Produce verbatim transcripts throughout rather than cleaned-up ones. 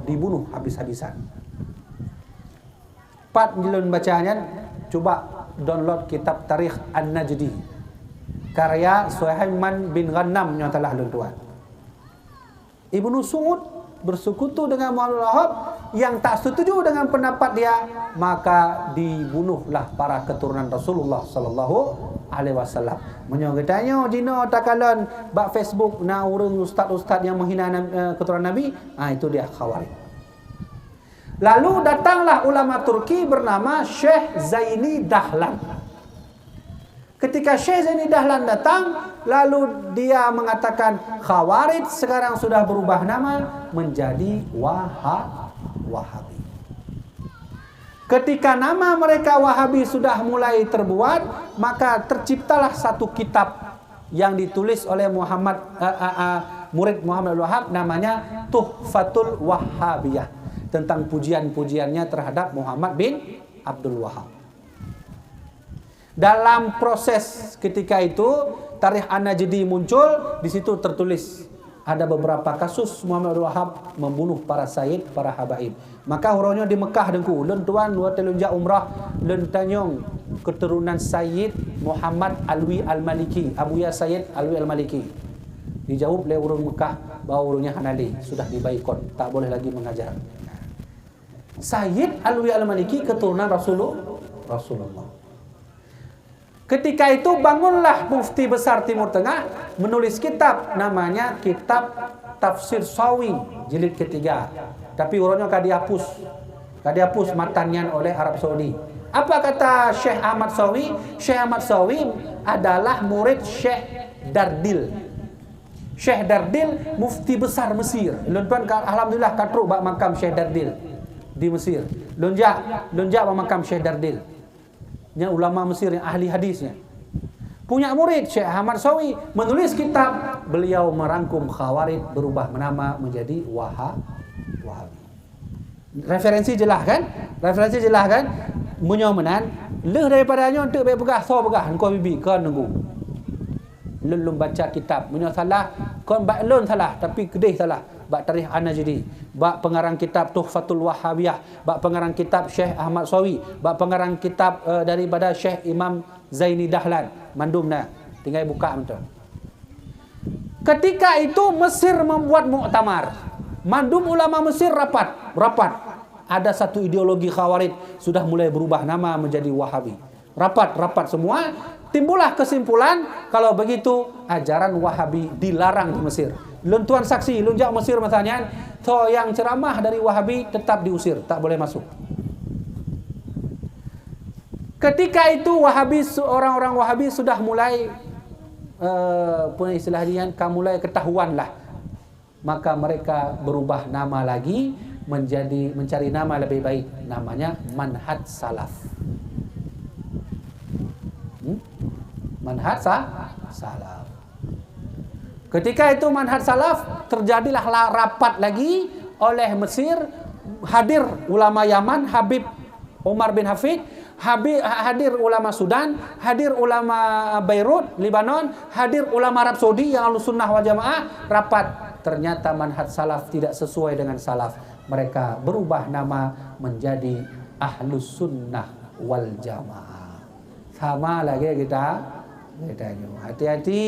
dibunuh habis-habisan. Pat lôn baca nyan, cuba download kitab Tarikh An-Najdi, karya Suhaiman bin Ghannam, nyoe salah lôn tuan. Ibnu Saud bersekutu dengan Muhammad Wahab yang tak setuju dengan pendapat dia, maka dibunuhlah para keturunan Rasulullah sallallahu alaihi wasallam. Meunyoe geutanyoe jinoe takalon bak Facebook na ureuëng ustaz-ustaz yang menghina Nab-, eh, keturunan Nabi, ah, itu dia Khawarij. Lalu datanglah ulama Turki bernama Syekh Zaini Dahlan. Ketika Syekh Zaini Dahlan datang, lalu dia mengatakan Khawarij sekarang sudah berubah nama menjadi Waha-, Wahabi. Ketika nama mereka Wahabi sudah mulai terbuat, maka terciptalah satu kitab yang ditulis oleh Muhammad, eh, eh, eh, murid Muhammad Abdul Wahab, namanya Tuhfatul Wahhabiyah, tentang pujian-pujiannya terhadap Muhammad bin Abdul Wahab. Dalam proses ketika itu, Tarikh An-Najdi muncul, di situ tertulis ada beberapa kasus Muhammad Abdul Wahab membunuh para sayyid, para habaib. Maka uroe nyoe di Mekah, Teungku, lôn tuan, watée lôn jak umrah, lôn tanyong keturunan Sayyid Muhammad Alwi Al-Maliki, Abuya Sayyid Alwi Al-Maliki. Dijawab lé ureuëng Mekah bahwa ureuëng nyan hana lé, sudah dibaikot, tak boleh lagi mengajar. Sayyid Alwi Al-Maliki keturunan Rasulul-, Rasulullah. Ketika itu bangunlah mufti besar Timur Tengah menulis kitab, namanya kitab Tafsir Sawi jilid ketiga. Tapi uroe nyoe ka dihapus. Ka dihapus matan nyan oleh Arab Saudi. Apa kata Syekh Ahmad Sawi? Syekh Ahmad Sawi adalah murid Syekh Dardil. Syekh Dardil mufti besar Mesir. Lôn tuan ka, alhamdulillah, ka trok bak makam Syekh Dardil di Mesir. Lôn jak, lôn jak bak makam Syekh Dardil. Nyan ulama Mesir nyang ahli hadis nyan. Punya murid Syekh Ahmad Sawi menulis kitab, beliau merangkum Khawarij berubah nama menjadi Waha-, Wahabi. Referensi jelas kan? Referensi jelas kan? Meunyoe meunan, lheueh daripada nyoe, eunteuk bèk peugah, soe peugah, engkau bibi, kon nunggu. Lôn, lôn baca kitab. Meunyoe salah, kon bak lôn salah, tapi keudeh salah. Bak Tarikh An-Najdi, bak pengarang kitab Tuhfatul Wahhabiyah, bak pengarang kitab Syekh Ahmad Sawi, bak pengarang kitab, eh, daripada Syekh Imam Zaini Dahlan, mandum na. Tinggai buka mantong. Ketika itu Mesir membuat muktamar. Mandum ulama Mesir rapat, rapat. Ada satu ideologi Khawarij sudah mulai berubah nama menjadi Wahabi. Rapat, rapat semua, timbullah kesimpulan, kalau begitu, ajaran Wahabi dilarang di Mesir. Lôn tuan saksi, lôn jak Mesir masa nyan, soe nyang ceramah dari Wahabi tetap diusir, tak boleh masuk. Ketika itu Wahabi, orang-orang Wahabi sudah mulai, eh, apa istilah dia, ka mulai ketahuan lah. Maka mereka berubah nama lagi menjadi, mencari nama lebih baik, namanya Manhaj Salaf. Hmm? Manhaj Sa-, Salaf. Ketika itu Manhaj Salaf, terjadilah la-, rapat lagi oleh Mesir, hadir ulama Yaman, Habib Umar bin Hafid, habi-, ha-, hadir ulama Sudan, hadir ulama Beirut, Lebanon, hadir ulama Arab Saudi yang Ahlus Sunnah wal Jamaah, rapat. Ternyata Manhaj Salaf tidak sesuai dengan Salaf. Mereka berubah nama menjadi Ahlus Sunnah wal Jamaah. Sama lagèe kita, kita nyoe. Hati-hati.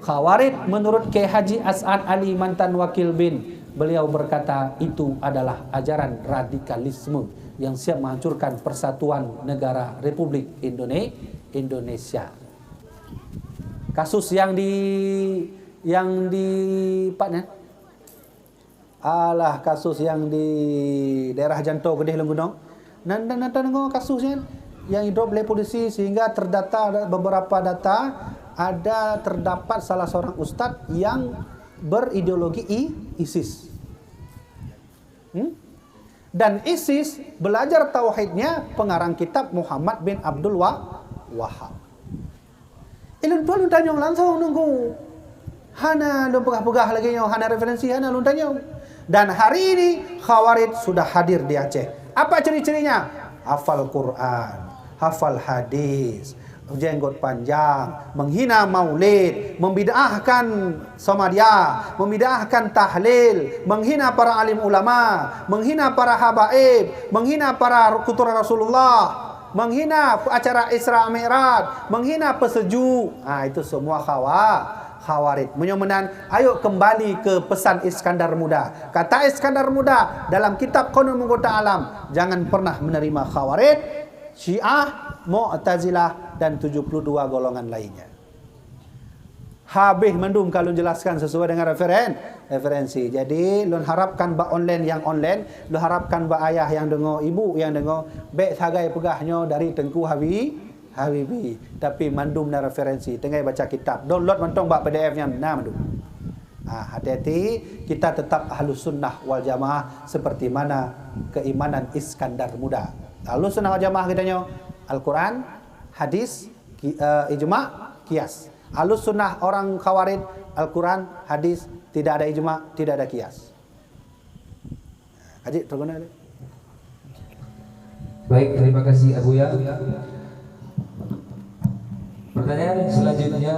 Khawarij, menurut Kiai Haji As'ad Ali, mantan Wakil BIN, beliau berkata, itu adalah ajaran radikalisme yang siap menghancurkan persatuan negara Republik Indone-, Indonesia. Kasus yang di, yang di, pat nyan? Alah, kasus yang di daerah Janto keudeh lôn keudong. Nan, nan, nan, nan, kasus nyan yang idrop lé polisi sehingga terdata beberapa data, ada terdapat salah seorang ustaz yang berideologi I-, ISIS. Hmm? Dan ISIS belajar tauhidnya pengarang kitab Muhammad bin Abdul Wa-, Wahab. Eh, lôn tuan lôn tanyong langsung nunggu. Hana lôn peugah-peugah lagèe nyoe, hana referensi, hana lôn tanyong. Dan hari ini Khawarij sudah hadir di Aceh. Apa ciri-cirinya? Hafal Quran, hafal hadis, jenggot panjang, menghina maulid, membid'ahkan samadiyah, membid'ahkan tahlil, menghina para alim ulama, menghina para habaib, menghina para putra Rasulullah, menghina acara Isra Mi'raj, menghina pesejuk. Ha, itu semua khawa-, khawarij. Meunyoe meunan, ayo kembali ke pesan Iskandar Muda. Kata Iskandar Muda dalam kitab Qanun Menggota Alam, jangan pernah menerima khawarij, Syiah, Mu'tazilah, dan tujuh puluh dua golongan lainnya. Habéh mandum ka lôn jelaskan sesuai dengan referen-, referensi. Jadi, lôn harapkan bak online nyang online, lôn harapkan bak ayah nyang deungoe, ibu nyang deungoe, bék sagai peugah nyoe dari Teungku Habi-, Habibi. Tapi mandum na referensi, tinggai baca kitab. Download mantong bak P D F nyan, na mandum. Ah, hati-hati, kita tetap Ahlus Sunnah wal Jamaah seperti mana keimanan Iskandar Muda. Ahlus Sunnah wal Jamaah kita nyoe Al-Quran, hadis, ki-, eh, ijma, kias. Ahlus Sunnah orang Khawarij, Al-Quran, hadis, tidak ada ijma, tidak ada kias. Kaji terguna ni. Baik, terima kasih Abuya. Pertanyaan selanjutnya,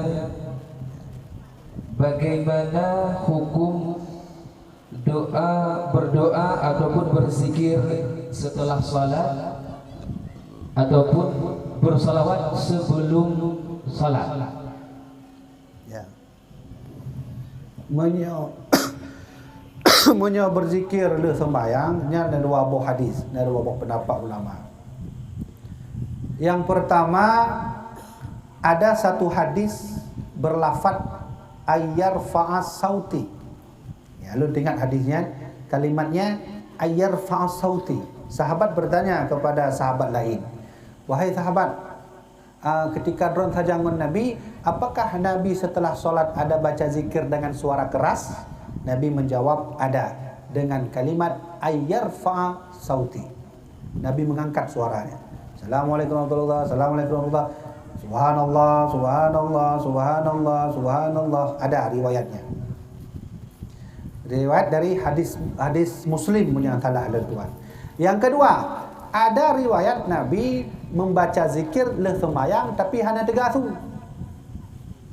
bagaimana hukum doa, berdoa ataupun berzikir setelah salat ataupun bersalawat sebelum salat? Ya. Meunyoe, meunyoe beuzikir lheueh seumbahyang, nyan na dua boh hadis, na dua boh peundapat ulama. Yang pertama, ada satu hadis berlafaz ayyarfa'a sauti. Ya, lôn teuingat hadis nyan, kalimatnya ayyarfa'a sauti. Sahabat bertanya kepada sahabat lain, "Wahai sahabat, ah, ketika droen sajan ngon Nabi, apakah Nabi setelah solat ada baca zikir dengan suara keras?" Nabi menjawab, "Ada, dengan kalimat ayyarfa'a sauti." Nabi mengangkat suaranya. "Assalamualaikum warahmatullahi wabarakatuh. Assalamualaikum warahmatullahi wabarakatuh. Subhanallah, subhanallah, subhanallah, subhanallah." Ada riwayatnya. Riwayat dari hadis, hadis Muslim, meunyoe salah lôn tuan. Yang kedua, ada riwayat Nabi membaca zikir lheueh seumayang tapi hana teuga su.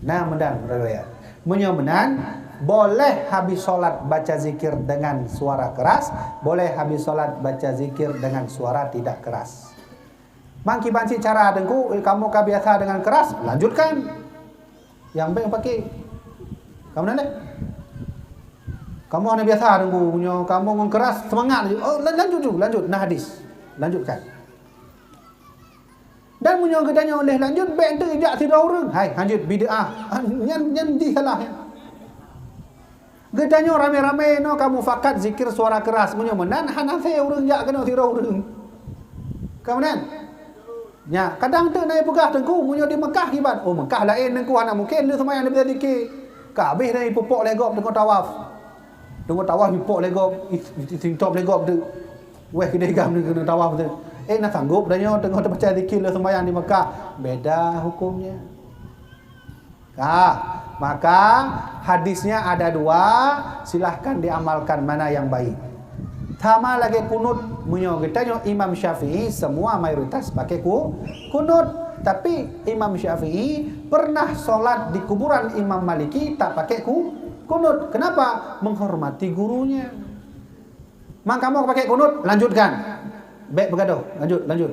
Nah, meunan riwayat. Meunyoe meunan, boleh habis solat baca zikir dengan suara keras, boleh habis solat baca zikir dengan suara tidak keras. Mang kiban cit cara Teungku, eh, kamoe ka biasa dengan keras, lanjutkan. Nyang bék paké. Kamoe na lé? Kamoe hana biasa Teungku, meunyoe kamoe ngon keras, seumangat laju. Oh, lan-, lanjut ju, lanjut. Na hadis. Lanjutkan. Dan meunyoe geutanyoe lheueh lanjut, bék teuk jak sidroe ureuëng. Hai, hanjeuet bid'ah. Ah, nyan, nyan jih salah nyan. Geutanyoe ramé-ramé nyoe ka mufakat zikir suara keras. Meunyoe meunan, hana sé ureuëng jak keunoe sidroe ureuëng. Ka meunan? Nya, kadang teuk na ipeugah Teungku, meunyoe di Mekah kiban. Oh, Mekah laén Teungku, hana mungken lheueh seumayang leubeh zikir. Ka habéh na ipupok lé gob teungoh tawaf. Teungoh tawaf ipok lé gob, i-, i-, isintop lé gob teuk. Wéh keudeh gam ni keuneuk tawaf teuk. Eh, na sanggob tanyoe teungoh tabaca zikir lheueh seumayang di Mekah. Beda hukumnya. Ka, maka hadisnya ada dua, silahkan diamalkan mana yang baik. Sama lagée kunut, meunyoe geutanyoe Imam Syafi'i, semua mayoritas pakai ku-, kunut. Tapi Imam Syafi'i pernah solat di kuburan Imam Maliki tak pakai ku-, kunut. Kenapa? Menghormati gurunya. Mang kamoe ka pakai kunut, lanjutkan. Bék beugadoh, lanjut, lanjut.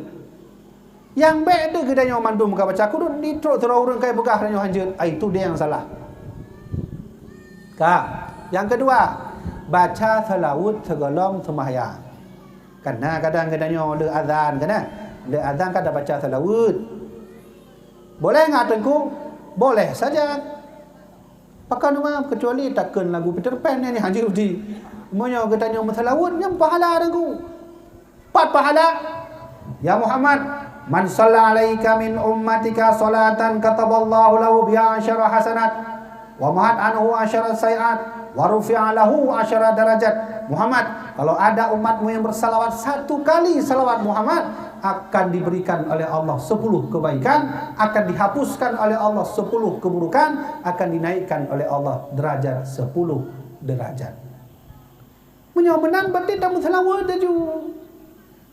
Nyang bék deuh geutanyoe mandum ka baca kunut, di trok sidroe ureuëng ka ipeugah tanyoe hanjeuet, ai itu dia nyang salah. Ka, nyang keudua, baca seulaweuet sigohlom seumahyang. Kan na kadang geutanyoe lheueh azan, kan na? Lheueh azan ka tabaca seulaweuet. Boleh nggak Teungku? Boleh saja. Pakon teuma, keucuali takheun lagu Peter Pan nyan hanjeuet udi. Meunyoe geutanyoe meuseulaweuet, nyan pahala Teungku. Pat pahala? Ya Muhammad, man shalla alaika min ummatika salatan kataballahu lahu biha asyara hasanat, wa mahat anhu asyara sayiat, wa rufi'a lahu asyara darajat. Muhammad, kalau ada umatmu yang bersalawat satu kali salawat Muhammad, akan diberikan oleh Allah sepuluh kebaikan, akan dihapuskan oleh Allah sepuluh keburukan, akan dinaikkan oleh Allah derajat sepuluh derajat. Meunyoe meunan, berarti tameuseulaweuet laju.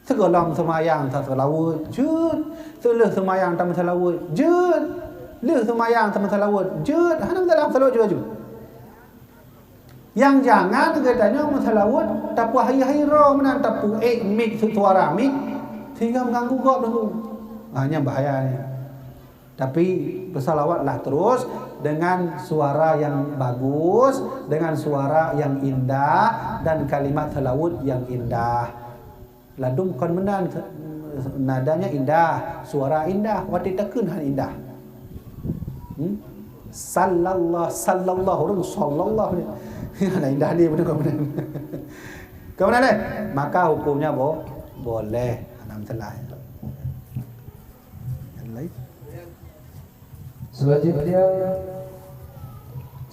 Sigohlom seumayang taseulaweuet, jeuet. Sigohlom seumayang tameuseulaweuet, jeuet. Lheueh seumayang tameuseulaweuet, jeuet. Hana meusalah, seulaweuet jeuet. Nyang jangan geutanyoe meuseulaweuet tapeuhai-hai droe meunan, tapeuék mik, suara mik, sehingga mengganggu gob deungoe. Ha, nyan bahaya nyan. Tapi, bersalawatlah terus dengan suara yang bagus, dengan suara yang indah, dan kalimat salawat yang indah. Ladum kon meunan, nadanya indah, suara indah, watèe takheun han indah. Hmm? Sallallah, sallallah, ureueng sallallah. Nah, indah dia betul kon meunan. Kon meunan, eh? Maka hukumnya bo-, boleh. Alhamdulillah. Yang lain? Selanjutnya,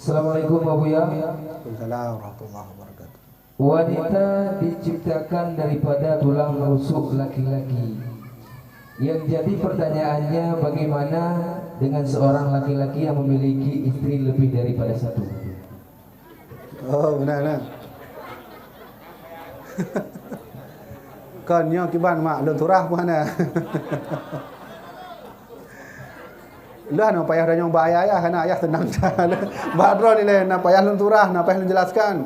Assalamualaikum, Pak Buya. Waalaikumsalam warahmatullahi wabarakatuh. Wanita diciptakan daripada tulang rusuk laki-laki. Yang jadi pertanyaannya, bagaimana dengan seorang laki-laki yang memiliki istri lebih daripada satu? Oh, beuna, beuna. Kon nyoe kiban mak lôn surah pun hana. Lôn hana payah tanyong bak ayah-ayah, hana ayah seunang that. Bak droeneuh ilèe na payah lôn surah, na payah lôn jelaskan.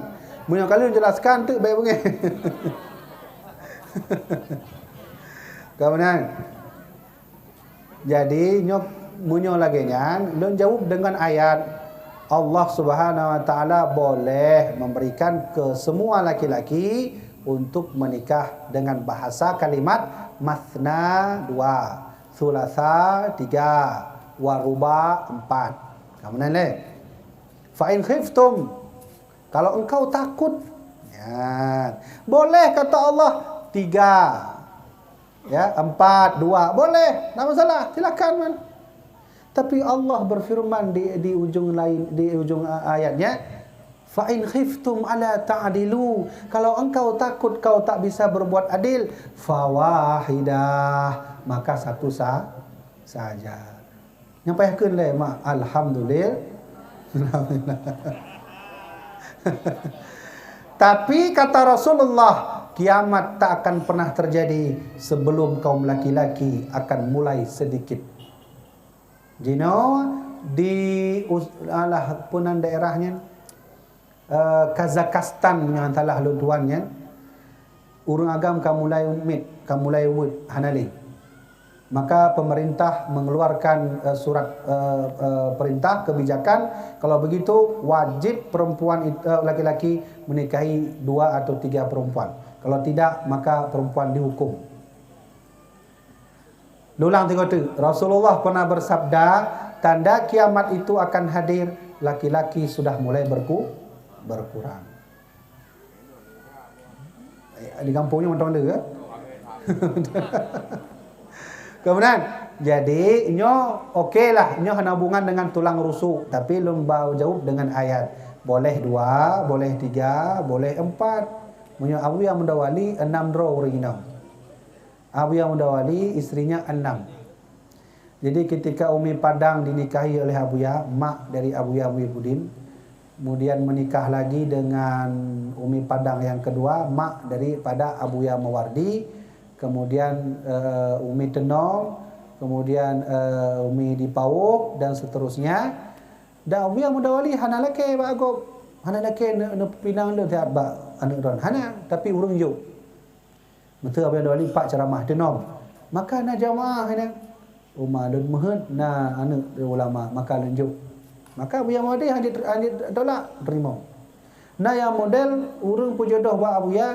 Meunyoe ka lôn jelaskan teuk bèk beungèh. Ka meunan. Jadi, nyoe, meunyoe lagèe nyan, lôn jaweueb deungon ayat, Allah Subhanahu wa Taala boleh memberikan ke semua laki-laki untuk menikah dengan bahasa kalimat matsna, dua, tsulatsa, tiga, wa ruba', empat. Ka meunan lé? Fa in khiftum, kalau engkau takut, nyan, boleh kata Allah, tiga. Ya, empat, dua, boleh, tak masalah, silakan man. Tapi Allah berfirman di, di ujung lain, di ujung, uh, ayatnya, "Fa in khiftum ala ta'dilu." Kalau engkau takut kau tak bisa berbuat adil, fawahidah, maka satu sa-, saja. Nyang payah kheun lé mak, alhamdulillah. Tapi kata Rasulullah, kiamat tak akan pernah terjadi sebelum kaum laki-laki akan mulai sedikit. Jinoe di us-, alah, peunan daerah nyan, eh, Kazakhstan, meunyoe hana salah lôn tuan nyan, ureueng agam ka mulai miet, ka mulai weuet, hana lé. Maka pemerintah mengeluarkan, eh, surat, eh, eh, perintah kebijakan, kalau begitu wajib perempuan it-, eh, laki-laki menikahi dua atau tiga perempuan. Kalau tidak, maka perempuan dihukum. Ulang tiga tu, Rasulullah pernah bersabda, tanda kiamat itu akan hadir, laki-laki sudah mulai berku-, berkurang. Eh, di kampung nyoe mantong ada ke? Kemudian, jadi nyoe okey lah, nyoe hana hubungan dengan tulang rusuk, tapi lôn ba jaweueb dengan ayat. Boleh dua, boleh tiga, boleh empat. Meunyoe Abuya Muda Wali, enam droe ureueng inong. Abuya Muda Wali, istrinya enam. Jadi ketika Umi Padang dinikahi oleh Abuya, mak dari Abuya Muhibbuddin, kemudian menikah lagi dengan Umi Padang yang kedua, mak daripada Abuya Mawardi, kemudian, eh, Umi Tenom, kemudian, eh, Umi di Pauh, dan seterusnya. Dan Abuya Muda Wali hana lakèe bak gob, hana lakèe ne-, neupinang lôn siat bak aneuk droen. Hana, tapi ureueng jok. Meuteumé Abuya Muda Wali empat ceramah, Tenom. Maka na jamaah nyan. Uma lôn meuheuet na aneuk ulama, maka lôn jok. Maka Abuya Muda Wali hana, hana tolak, teurimong. Na nyang model ureueng peujodoh bak Abuya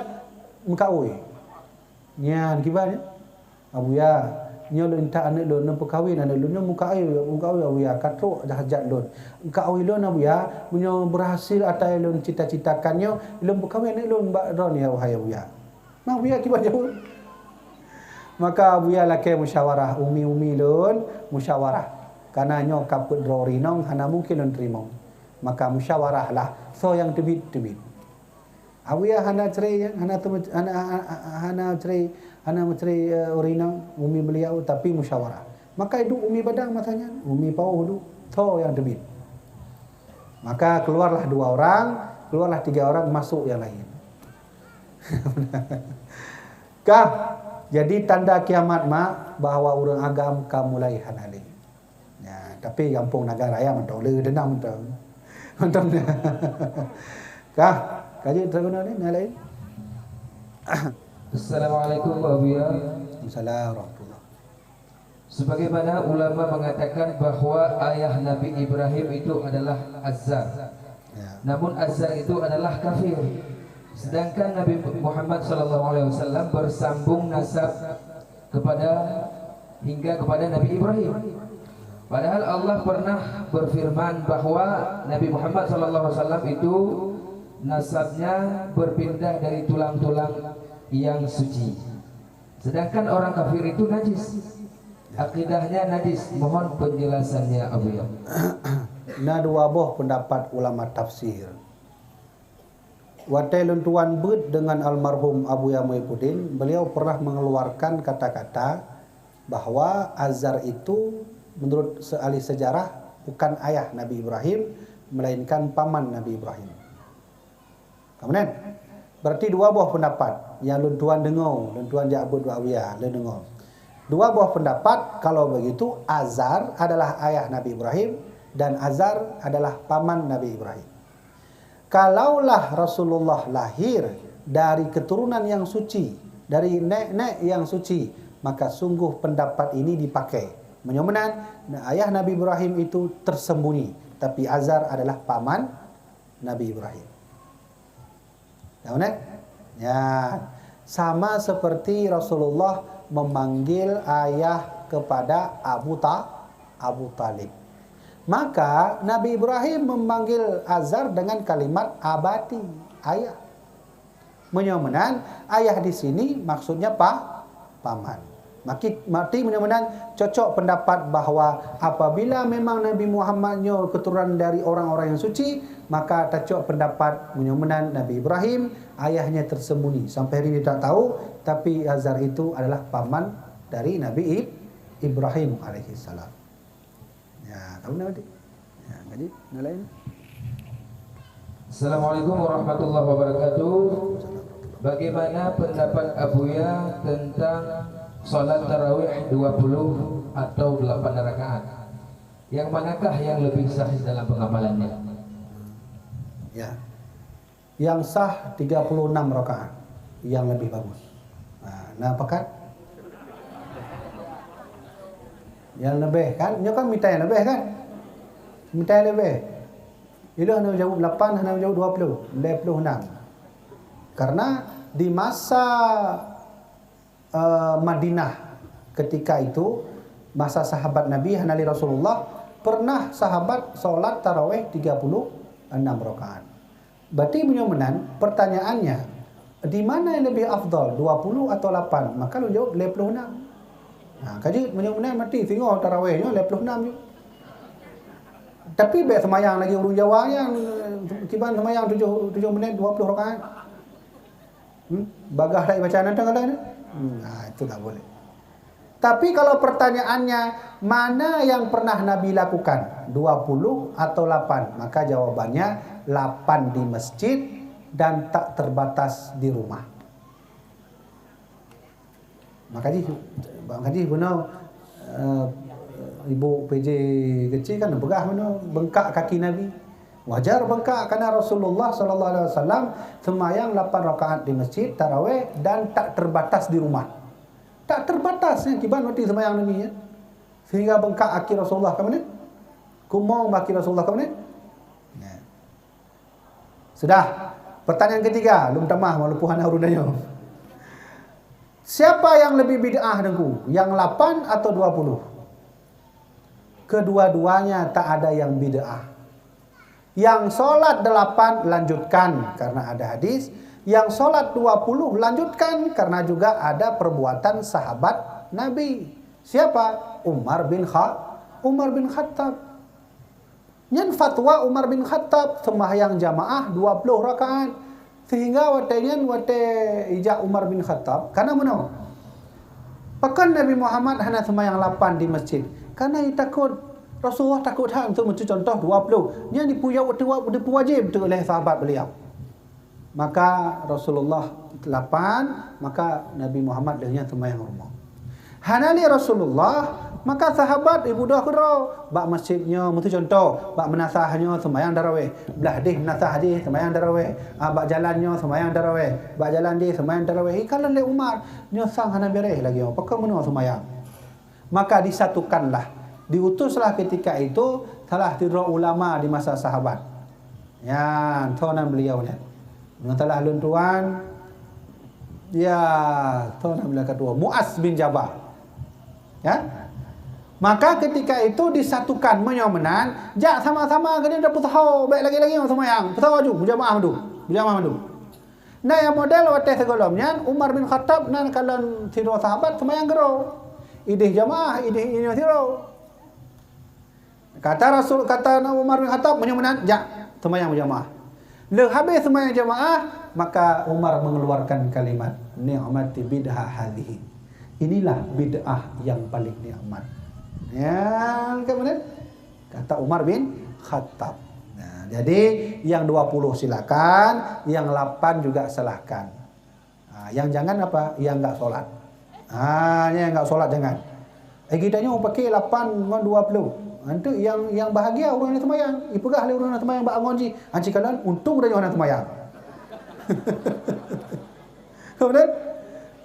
meukawe. Nyan kiban nyan. Abuya, nyoe lôn intat aneuk lôn, neupeukawen aneuk lôn, nyoe meukawe, meukawe Abuya, ka trok hajat lôn. Meukawe lôn Abuya, meunyoe berhasil ata nyang lôn cita-citakan nyoe, lôn peukawen aneuk lôn bak droeneuh, wahai Abuya. Nah, Abuya kiban jaweueb. Maka Abuya lakèe musyawarah, umi-umi lôn musyawarah. Karena nyoe ka peuet droe ureueng inong, hana mungken lôn teurimong. Maka musyawarah lah, soe nyang teubiet, teubiet. Abuya hana cerai, hana teume-, hana, hana, hana cerai, hana meucerai, eh, ureueng inong, umi beliau, tapi musyawarah. Maka idup Umi Padang masa nyan, Umi Pauh dulu, soe nyang teubiet. Maka keluarlah dua orang, keluarlah tiga orang, masuk yang lain. Kah, Jadi tanda kiamat mak bahwa ureuëng agam ka mulai hana lé. Ya, tapi gampông Naga Raya mantong le deunang mantong. Mantong. Kah, kaji terguna ni, nak lain? Assalamualaikum Pak Buya. Assalamualaikum warahmatullahi. Sebagaimana ulama mengatakan bahwa ayah Nabi Ibrahim itu adalah Azar. Ya. Namun Azar itu adalah kafir. Sedangkan Nabi Muhammad sallallahu alaihi wasallam bersambung nasab kepada hingga kepada Nabi Ibrahim. Padahal Allah pernah berfirman bahwa Nabi Muhammad sallallahu alaihi wasallam itu nasabnya berpindah dari tulang-tulang yang suci. Sedangkan orang kafir itu najis. Akidahnya najis. Mohon penjelasannya Abuya. Na dua boh pendapat ulama tafsir. Watée lôn tuan beuet dengan almarhum Abuya Muipuddin, beliau pernah mengeluarkan kata-kata bahwa Azar itu menurut se- ahli sejarah bukan ayah Nabi Ibrahim, melainkan paman Nabi Ibrahim. Kamu nan? Berarti dua boh pendapat yang lôn tuan dengar, lôn tuan jak beuet bak Abuya, lôn dengar. Dua boh pendapat, kalau begitu Azar adalah ayah Nabi Ibrahim dan Azar adalah paman Nabi Ibrahim. Kalaulah Rasulullah lahir dari keturunan yang suci, dari nek-nek yang suci, maka sungguh pendapat ini dipakai. Meunyoe meunan, ayah Nabi Ibrahim itu tersembunyi, tapi Azar adalah paman Nabi Ibrahim. Tahu kan? Ya, sama seperti Rasulullah memanggil ayah kepada Abu Ta Abu Talib. Maka Nabi Ibrahim memanggil Azar dengan kalimat abati, ayah. Meunyoe meunan, ayah di sini maksudnya pa paman. Maki mati meunyoe meunan cocok pendapat bahwa apabila memang Nabi Muhammad nyoe keturunan dari orang-orang yang suci, maka tacok pendapat meunyoe meunan Nabi Ibrahim ayahnya tersembunyi sampai hari ini tak tahu, tapi Azar itu adalah paman dari Nabi Ib- Ibrahim alaihissalam. Ya, tahu nak adik? Ya, ngaji nak lain? Assalamualaikum warahmatullahi wabarakatuh. Bagaimana pendapat Abuya tentang salat tarawih dua puluh atau delapan rakaat? Yang manakah yang lebih sah dalam pengamalannya? Ya. Yang sah tiga puluh enam rakaat yang lebih bagus. Ha, nah pakat? Yang lebih kan? Nyoe kan minta yang lebih kan? Minta yang lebih. Ilok hana jawab lapan, hana jawab dua puluh, lima puluh enam. Karena di masa uh, Madinah ketika itu, masa sahabat Nabi hana lé Rasulullah, pernah sahabat solat tarawih tiga puluh enam rakaat. Berarti meunyoe meunan, pertanyaannya, di mana yang lebih afdal, dua puluh atau lapan? Maka lôn jawab lima puluh enam. Ha, kaji meunyoe meunan mati singoh tarawih nyoe lima puluh enam je. Tapi bèk semayang lagi ureueng Jawa nyan, kiban semayang tujuh, tujuh menit dua puluh rakaat. Hmm? Bagah tak dibaca nantang kata ni? Hmm, nah, itu tak boleh. Tapi kalau pertanyaannya, mana yang pernah Nabi lakukan? dua puluh atau lapan? Maka jawabannya lapan di masjid dan tak terbatas di rumah. Maka jih, maka jih beuna, eh, ibu P J kecil kan peugah beuna bengkak kaki Nabi. Wajar bengkak karena Rasulullah sallallahu alaihi wasallam sembahyang lapan rakaat di masjid tarawih dan tak terbatas di rumah. Tak terbatas ya, kiban mati sembahyang Nabi ya. Sehingga bengkak kaki Rasulullah ka mana? Kumong kaki Rasulullah ka mana? Ya. Sudah. Pertanyaan ketiga, lom tamah walaupun hana urut nyoe. Siapa yang lebih bid'ah Teungku? Yang lapan atau dua puluh? Kedua-duanya tak ada yang bid'ah. Yang solat delapan lanjutkan karena ada hadis, yang solat dua puluh lanjutkan karena juga ada perbuatan sahabat Nabi. Siapa? Umar bin Kha Umar bin Khattab. Nyan fatwa Umar bin Khattab sembahyang jamaah dua puluh rakaat. Sehingga watée nyan watée ijak Umar bin Khattab, karena meunoe. Pakon Nabi Muhammad hana sembahyang lapan di masjid? Karena takut Rasulullah takut that untuk meucue contoh dua puluh. Nyan dipuwajib dipuwajib oleh sahabat beliau. Maka Rasulullah lapan, maka Nabi Muhammad lheueh nyan seumayang rumoh. Hana lé Rasulullah, maka sahabat ibudoh keudroe. Bak masjid nyoe, meutucuntoh, bak meunasah nyoe seumayang taraweh. Blah deh meunasah jih seumayang taraweh. Ah, bak jalan nyoe seumayang taraweh. Bak jalan deh seumayang taraweh. Ikalon lé Umar, nyoe sang hana beres lagée nyoe. Pakon meunoe seumayang? Maka disatukanlah, diutuslah ketika itu salah sidroe ulama di masa sahabat. Nyan, tho nan beliau nyan. Ngon salah lôn tuan, ya, tho nan beliau ketua, Muaz bin Jabal. Ya. Maka ketika itu disatukan, meunyoe meunan, jak sama-sama keudeh dah peusaho, bèk lagèe-lagèe seumayang. Peusaho aju, berjamaah mandum. Berjamaah mandum. Nah, nyang model watèe sigohlom nyan, Umar bin Khattab nan kalon sidroe sahabat seumayang keudroe. Idéh jamaah, idéh inyoe sidroe. Kata Rasul, kata Umar bin Khattab, "Meunyoe meunan, jak seumayang berjamaah." Lheueh habéh seumayang jamaah, maka Umar mengeluarkan kalimat, "Ni'mati bid'ah hadhihi." Inilah bid'ah yang paling nikmat. Ya, kan benar? Kata Umar bin Khattab. Nah, jadi yang dua puluh silakan, yang lapan juga silahkan. Ha, yang jangan apa? Yang enggak sholat. Ha, yang enggak sholat jangan. Eh, kita nyoe pakai lapan ngon dua puluh. Nanti yang, yang bahagia orang yang sembahyang. Ipeugah lé orang yang sembahyang bak angon jih. Hanci kalan, untung udah nyoe orang sembahyang. Betul?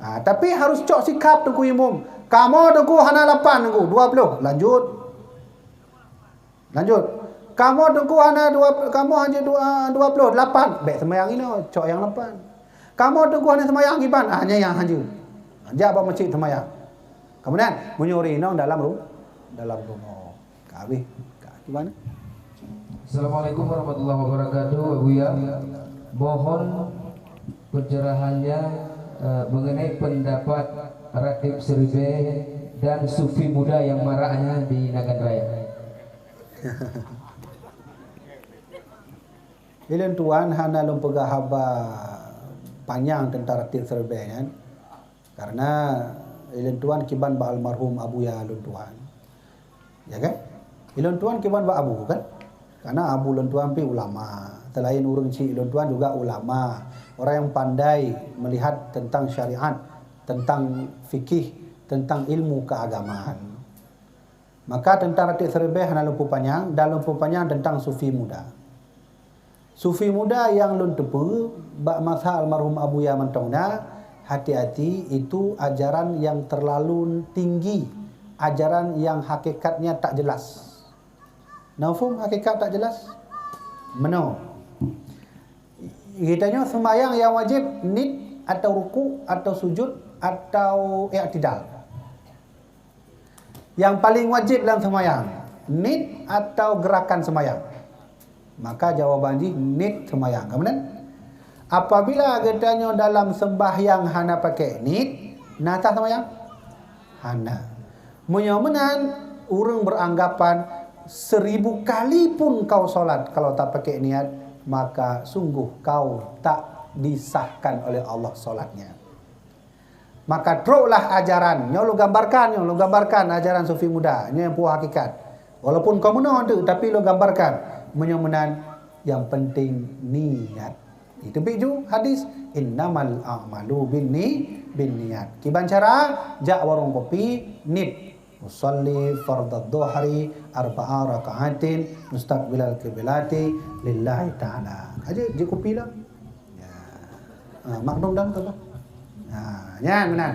Ha, tapi harus cok sikap Teungku Imum. Kamoe Teungku hana lapan Teungku, dua puluh. Lanjut. Lanjut. Kamoe Teungku hana dua, kamoe hanya dua, dua puluh lapan. Bèk sembahyang inoe, cok yang lapan. Kamoe Teungku hana sembahyang kiban, ah, nyan yang hanya. Jak bak masjid sembahyang. Kemudian, meunyoe ureueng inong dalam ru-, dalam rumoh. Ka habéh. Ka, gimana? Assalamualaikum warahmatullahi wabarakatuh, Abuya. Mohon pencerahannya, eh, mengenai pendapat Ratib Seribèe dan Sufi Muda yang maraknya di Nagan Raya. Ilôn tuan hana lôn peugah haba panyang teuntang Ratib Seribèe nyan. Karena ilôn tuan kiban bak almarhum Abuya lôn tuan. Ya kan? Ilôn tuan kiban bak Abu kan? Karena Abu lôn tuan pi ulama. Selain ureueng chik lôn tuan juga ulama. Orang yang pandai melihat tentang syariat, tentang fikih, tentang ilmu keagamaan. Maka teuntang Ratib Seribèe hana lôn peupanyang, dan lôn peupanyang teuntang Sufi Muda. Sufi Muda nyang lôn teupeue bak masa almarhum Abuya mantong na, hati-hati, itu ajaran yang terlalu tinggi, ajaran yang hakikatnya tak jelas. Na muphom hakikat tak jelas? Meunoe. Geutanyoe seumayang nyang wajéb niet atau ruku atau sujud atau i'tidal? Nyang paling wajéb lam seumayang, niet atau geurakan seumayang? Maka jawaban jih niet seumayang. Ka meunan? Apabila geutanyoe dalam seumbahyang hana pakai niet, na sah seumayang? Hana. Meunyoe meunan, ureueng beranggapan, "Seribu kali pun kau salat, kalau tak pakai niat, maka sungguh kau tak disahkan oleh Allah salatnya." Maka troklah ajaran, nyoe lôn gambarkan, nyoe lôn gambarkan ajaran Sufi Muda, nyoe nyang peue hakikat. Walaupun kon meunoe teuk, tapi lôn gambarkan. Meunyoe meunan, nyang penting niat. Itu pi ju hadis, "Innamal a'malu binni-, binniyat." Kiban cara, jak warong kopi, niet. "Usalli fardadh dhuhri arba'a raka'atin mustaqbilal qiblati lillahi ta'ala." Aja jeuet kopi lah. Ya. Ha, maknum dang tu lah. Ha, nyan meunan.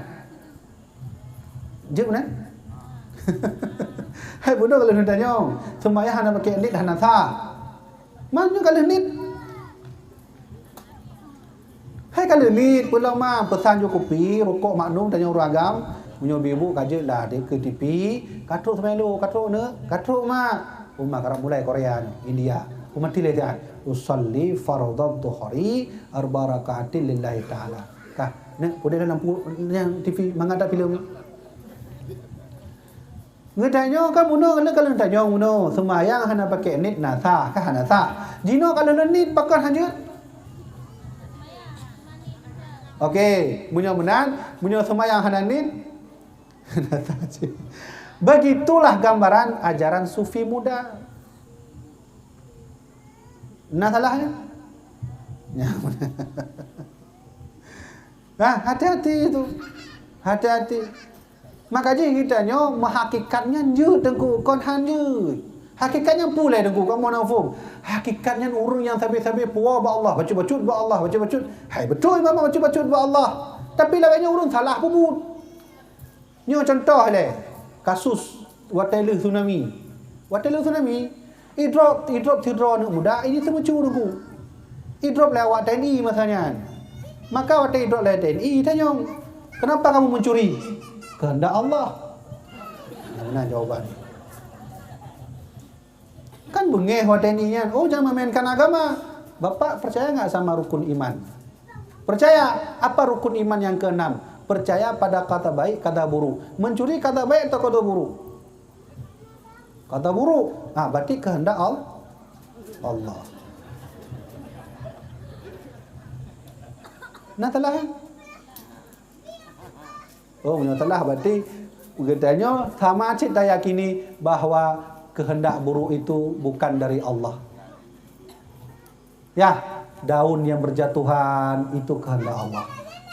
Jeuet meunan. Hai bodoh kalau neutanyoe, seumayang hana pakai niet hana sah. Meunyoe ka lheueh niet. Hai ka lheueh niet, peue lom ma, peusan ju kupi, rukok, maknum, tanyoe ureueng agam. Meunyoe ibu ka jeuet lah di keu T V, ka trok seumayang lôn, ka trok neuk, ka trok mak. Uma karab mulai Korea nyoe, India. Uma tilée tian, "Usalli fardadh dhuhri arba rakaatin lillahi ta'ala." Kah, neuk, pudeh dalam pu-, nyang T V, mangat that filem nyoe. Geutanyoe ka bunoe, lé ka lôn tanyoe bunoe, seumayang hana pakai niet na sah, ka hana sah. Jinoe ka lôn niet, pakon hana jeuet? Oke, meunyoe meunan, meunyoe seumayang hana niet, na sah cit. Begitulah gambaran ajaran Sufi Muda. Na salah nyan? Nah, hati-hati itu. Hati-hati. Maka jih geutanyoe meuhakikat nyan jeuet teungku, kon han jeuet. Hakikat nyan peue lé teungku, kamoe na muphom. Hakikat nyan ureuëng nyang sabe-sabe puwoe bak Allah, bacut-bacut bak Allah, bacut-bacut. Hai beutôi memang bacut-bacut bak Allah. Tapi lawét nyan ureuëng salah peubuet. Nyoe contoh lé, kasus watée lheueh tsunami. Watée lheueh tsunami, idrop, idrop sidroe aneuëk muda ini teumeucue teungku. Idrop lé awak T N I masa nyan. Maka watée idrop lé T N I, itanyong, "Kenapa kamu mencuri?" "Kehendak Allah." Nah, jawaban. Kan beungéh watée nyan, "Oh, jangan memainkan agama." Bapak percaya nggak sama rukun iman? Percaya. Apa rukun iman yang keenam? Percaya pada kata baik, kata buruk. Mencuri kata baik atau kata buruk? Kata buruk. Ah, berarti kehendak Al-, Allah. Nah, telah, ya? Oh, meunyoe telah, berarti geutanyoe sama cit tayakini bahwa kehendak buruk itu bukan dari Allah. Ya, daun yang berjatuhan itu kehendak Allah.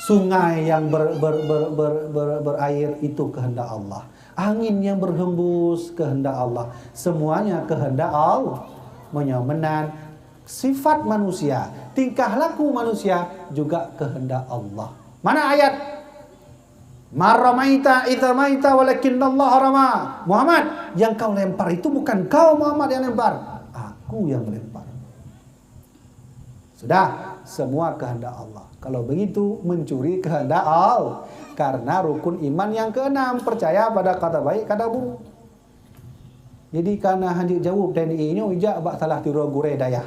Sungai yang ber-, ber-, ber-, ber-, ber-, berair itu kehendak Allah. Angin yang berhembus kehendak Allah. Semuanya kehendak Allah. Meunyoe meunan, sifat manusia, tingkah laku manusia juga kehendak Allah. Mana ayat? "Ma ramaita idz ramaita walakinnallaha rama." Muhammad, yang kau lempar itu bukan kau, Muhammad, yang lempar. Aku yang melempar. Sudah, semua kehendak Allah. Kalau begitu, mencuri kehendak Allah. Karena rukun iman yang keenam, percaya pada kata baik, kata buruk. Jadi, kana hanjeuet jaweueb T N I nyoe ijak bak salah sidroe gurée dayah.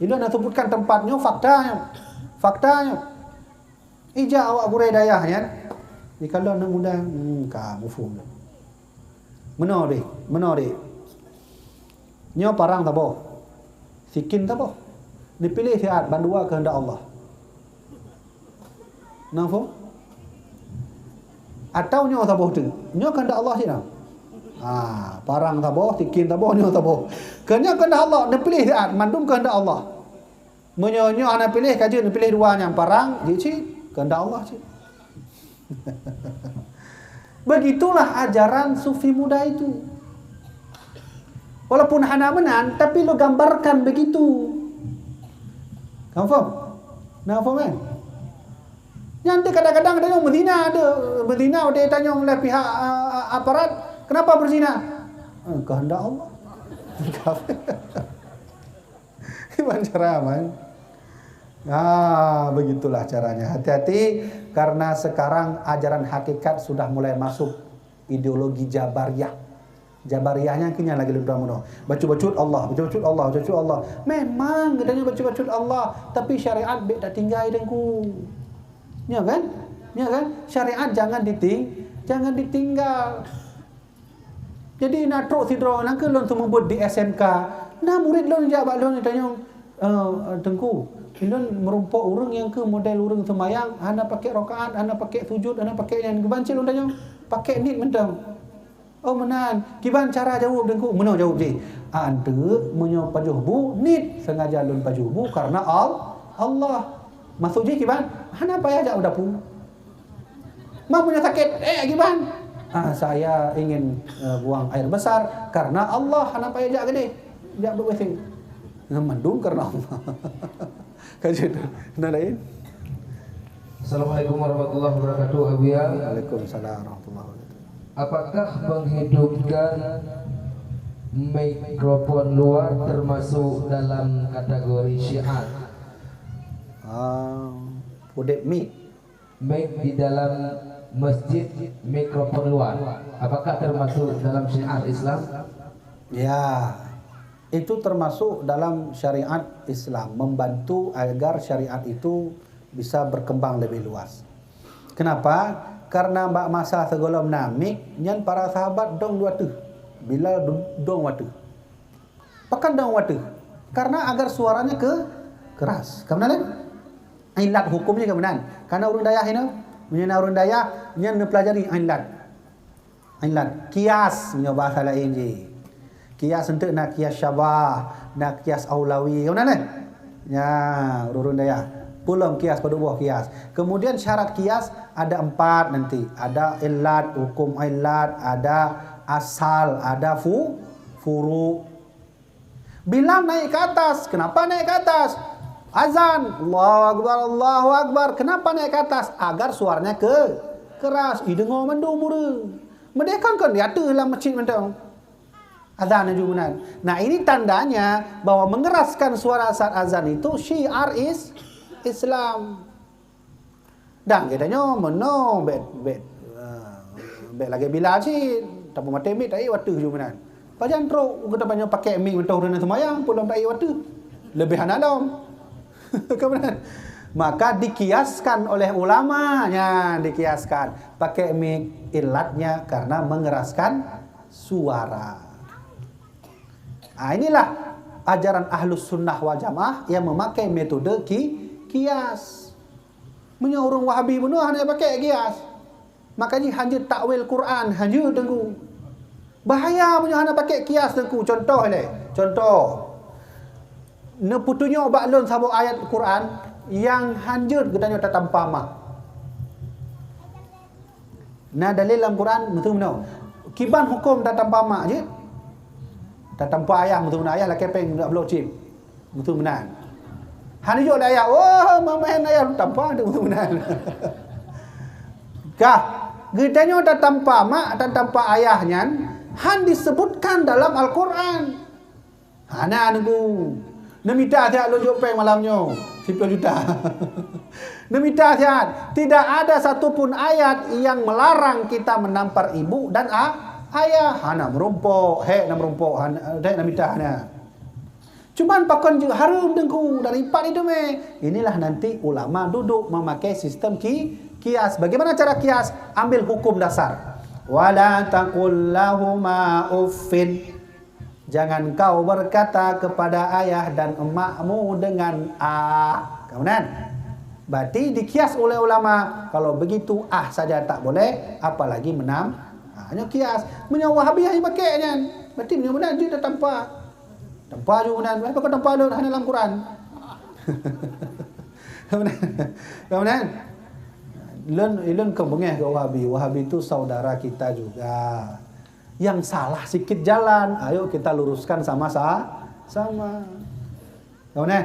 Ilôn hana sebutkan tempat nyoe, fakta nyoe. Fakta nyoe. Ijak awak gurée dayah nyan, jikalon aneuk muda, hmm, ka muphom. Meunoe deh, meunoe deh. Nyoe parang saboh, sikin saboh. Neupiléh siat, bandua keuheundak Allah. Na phom? Atawa nyoe saboh teuk? Nyoe keuheundak Allah cit na. Ha, parang saboh, sikin saboh, nyoe saboh. Keu nyoe keuheundak Allah, neupiléh siat, mandum keuheundak Allah. Meunyoe nyoe hana piléh, ka jeuet neupiléh dua nyan, parang jeuet cit, keuheundak Allah cit. Begitulah ajaran sufi muda itu. Walaupun hana meunan, tapi lôn gambarkan begitu. Ka muphom? Na muphom kan? Nyan teuh kadang-kadang ada yang berzina, ada berzina, ada ditanyong oleh pihak, ah, ah, aparat, "Kenapa berzina?" "Eh, kehendak Allah." Kiban cara aman. Ah, begitulah caranya. Hati-hati, karena sekarang ajaran hakikat sudah mulai masuk, ideologi Jabariyah. Jabariyah nyan keu nyan lagée lôn tuan bunoe. Bacut-bacut Allah, bacut-bacut Allah, bacut-bacut Allah. Memang geutanyoe bacut-bacut Allah, tapi syariat bék tatinggai, Teungku. Ya kan? Ya kan? Syariat jangan diting-, jangan ditinggal. Jadi na trok sidroe, nyan keuh lôn seumeubeuet di S M K. Na murit lôn jak bak lôn, tanyong, "Eh, Teungku, ulôn meurumpok ureuëng nyang keuh model ureuëng seumayang, hana pakai rakaat, hana pakai sujud, hana pakai nyan." Kiban cit lôn tanyong, "Pakai niet mantong?" "Oh, meunan." "Kiban cara jaweueb, Teungku?" "Meunoe jaweueb jih." "Anteuk meunyoe pajoh bu, niet, sengaja lôn pajoh bu karena Al-, Allah." "Maksud jih kiban?" "Hana payah jak u dapu." "Ma meunyoe sakét?" "Eh, kiban?" "Ah, saya ingin, eh, buang air besar karena Allah, hana payah jak keudeh, jak beuet W C." Nyan mandum karena Allah. Ka jeuet. Na laén? Assalamualaikum warahmatullahi wabarakatuh, Abuya. Waalaikumsalam warahmatullahi wabarakatuh. Apakah menghidupkan mikrofon luar termasuk dalam kategori syiar? Ah, udeb mik. Mic di dalam masjid, mikrofon luar, apakah termasuk dalam syiar Islam? Ya, itu termasuk dalam syariat Islam, membantu agar syariat itu bisa berkembang lebih luas. Kenapa? Karena bak masa sigohlom na mic nyan, para sahabat dong dua teuh, Bilal du-, dong dua teuh. Pakon dong dua teuh? Karena agar suaranya ke-, keras. Ka meunan kan? Ilat hukumnya ka meunan. Karena ureuëng dayah inoe, meunyoe na ureuëng dayah, nyan neupelajari ilat. Ilat. Kias, meunyoe bahasa laén jih. Kias eunteuk na kias syabah, na kias aulawi. Ka meunan kan? Ya, ureuëng dayah. Peulom kias, padub boh kias. Kemudian syarat kias ada empat nanti. Ada ilat, hukum ilat, ada asal, ada fu, furu. Bilal naik ke atas. Kenapa naik ke atas? Azan, Allahu Akbar, Allahu Akbar. Kenapa naik ke atas? Agar suaranya ke keras. Ih, deungoe mandum ureuëng. Meudeh kan, kan diateuh lam masjid mantong. Azan laju meunan. Nah, ini tandanya bahwa mengeraskan suara saat azan itu syiar is Islam. Dan geutanyoe meunoe bèk, bèk, eh, bèk lagèe Bilal cit, tapeumaté mic, taék u ateuh laju meunan. Pajan trok geutanyoe pakèk mic mantong ureuëng seumayang, peulom taék u ateuh. Leubeh hana lom. Ka meunan. Maka dikiaskan oleh ulama, nyan dikiaskan. Pakèk mic ilatnya karena mengeraskan suara. Ah, inilah ajaran Ahlus Sunnah wal Jamaah yang memakai metode ki, kias. Meunyoe ureuëng Wahabi bunoe hana pakèk kias, maka jih hanjeuet takwil Quran, hanjeuet teungku. Bahaya meunyoe hana pakèk kias teungku. Contoh lé, contoh. Neupeutunyok bak lôn saboh ayat Quran nyang hanjeuet geutanyoe tatampa mah. Na dalil lam Quran, meuteumeunoe. Kiban huköm tatampa mak jih? Tatampa ayah, meuteumeunoe, ayah lakèe péng dua bloe chip. Meuteumeunan. Han jijok lé ayah, "Oh, mamaén ayah tampa tu," meuteumeunan. Kah, geutanyoe tatampa mak, tatampa ayah nyan han disebutkan dalam Al-Quran. Hana nunggu. Neumita siat lôn jok péng malam nyoe, siplôh juta. Neumita siat. Tidak ada satu pun ayat yang melarang kita menampar ibu dan a, ayah. Hana meurumpok, hék na meurumpok, hana, hék na mita, hana. Cuman pakon jeuet hareuem teungku dari pat itu meh. Inilah nanti ulama duduk memakai sistem ki, kias. Bagaimana cara kias? Ambil hukum dasar. Wala taqul lahuma uffin. Jangan kau berkata kepada ayah dan emakmu dengan "ah". Kamu nan? Berarti dikias oleh ulama, kalau begitu "ah" saja tak boleh, apalagi menam. Ha, nyoe kias. Meunyoe Wahabi hana pakai nyan, berarti meunyoe meunan jeuet tatampa. Tampa ju meunan, berarti kau tampa lôn hana lam Quran. Kamu nan? Kamu nan? Lôn, lôn keu beungéh keu Wahabi. Wahabi itu saudara kita juga. Yang salah sikit jalan, ayo kita luruskan sama-sa-, sama. Kamu neh,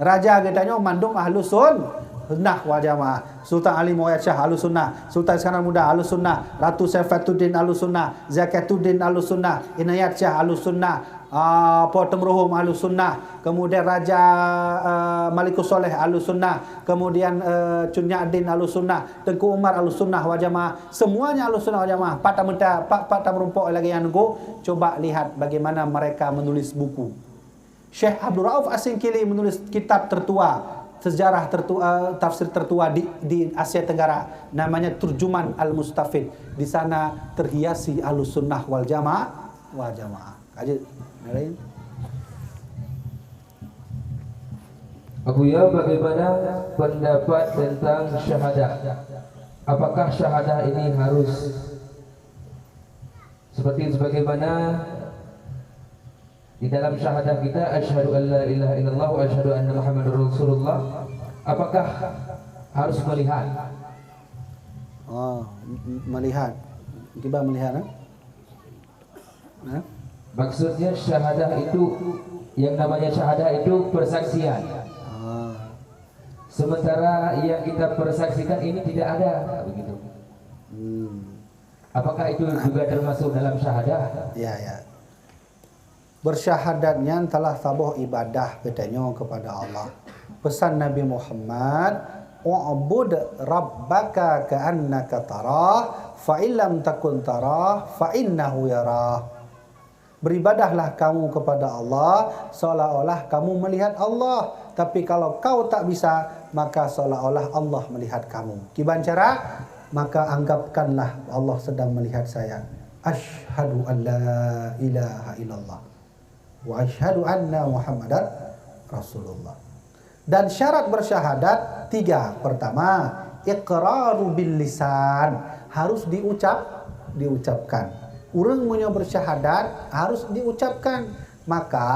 raja geutanyoe mandum ahlu sun-, sunnah wal jamaah. Sultan Ali Muawiyah Syah ahlu sunnah, Sultan Iskandar Muda ahlu sunnah, Ratu Saifuddin ahlu sunnah, Zakatuddin ahlu sunnah, Inayat Syah ahlu sunnah, ah, Po Teumeureuhom ahlu sunnah, kemudian Raja, ah, Malikus Soleh ahlu sunnah, kemudian, eh, Cut Nyak Din ahlu sunnah, Teuku Umar ahlu sunnah wal jamaah. Semuanya ahlu sunnah wal jamaah. Pat tameuta, pat, pat tameurumpok lagèe nyan nunggu, coba lihat bagaimana mereka menulis buku. Syekh Abdul Rauf As-Singkili menulis kitab tertua, sejarah tertua, tafsir tertua di, di Asia Tenggara, namanya Turjuman Al-Mustafid. Di sana terhiasi ahlu sunnah wal jamaah, wal jamaah. Lanjut. Yang lain? Abuya, bagaimana pendapat tentang syahadah? Apakah syahadah ini harus seperti sebagaimana di dalam syahadah kita, "Asyhadu an la ilaha illallah wa asyhadu anna Muhammadar Rasulullah"? Apakah harus melihat? Oh, m-, m-, melihat. Kiban melihat, eh? Hah? Maksudnya syahadah itu, yang namanya syahadah itu persaksian. Ah. Sementara yang kita persaksikan ini tidak ada, begitu. Hmm. Apakah itu juga termasuk dalam syahadah? Ya, ya. Bersyahadat nyan salah saboh ibadah geutanyoe kepada Allah. Pesan Nabi Muhammad, "U'bud rabbaka ka'annaka tarah, fa illam takun tarah, fa innahu yarah." Beribadahlah kamu kepada Allah seolah-olah kamu melihat Allah. Tapi kalau kau tak bisa, maka seolah-olah Allah melihat kamu. Kiban cara? Maka anggapkanlah Allah sedang melihat saya. Asyhadu an la ilaha illallah. Wa asyhadu anna Muhammadar Rasulullah. Dan syarat bersyahadat tiga. Pertama, iqraru bil lisan. Harus diucap, diucapkan. Ureuëng meunyoe bersyahadat, harus diucapkan. Maka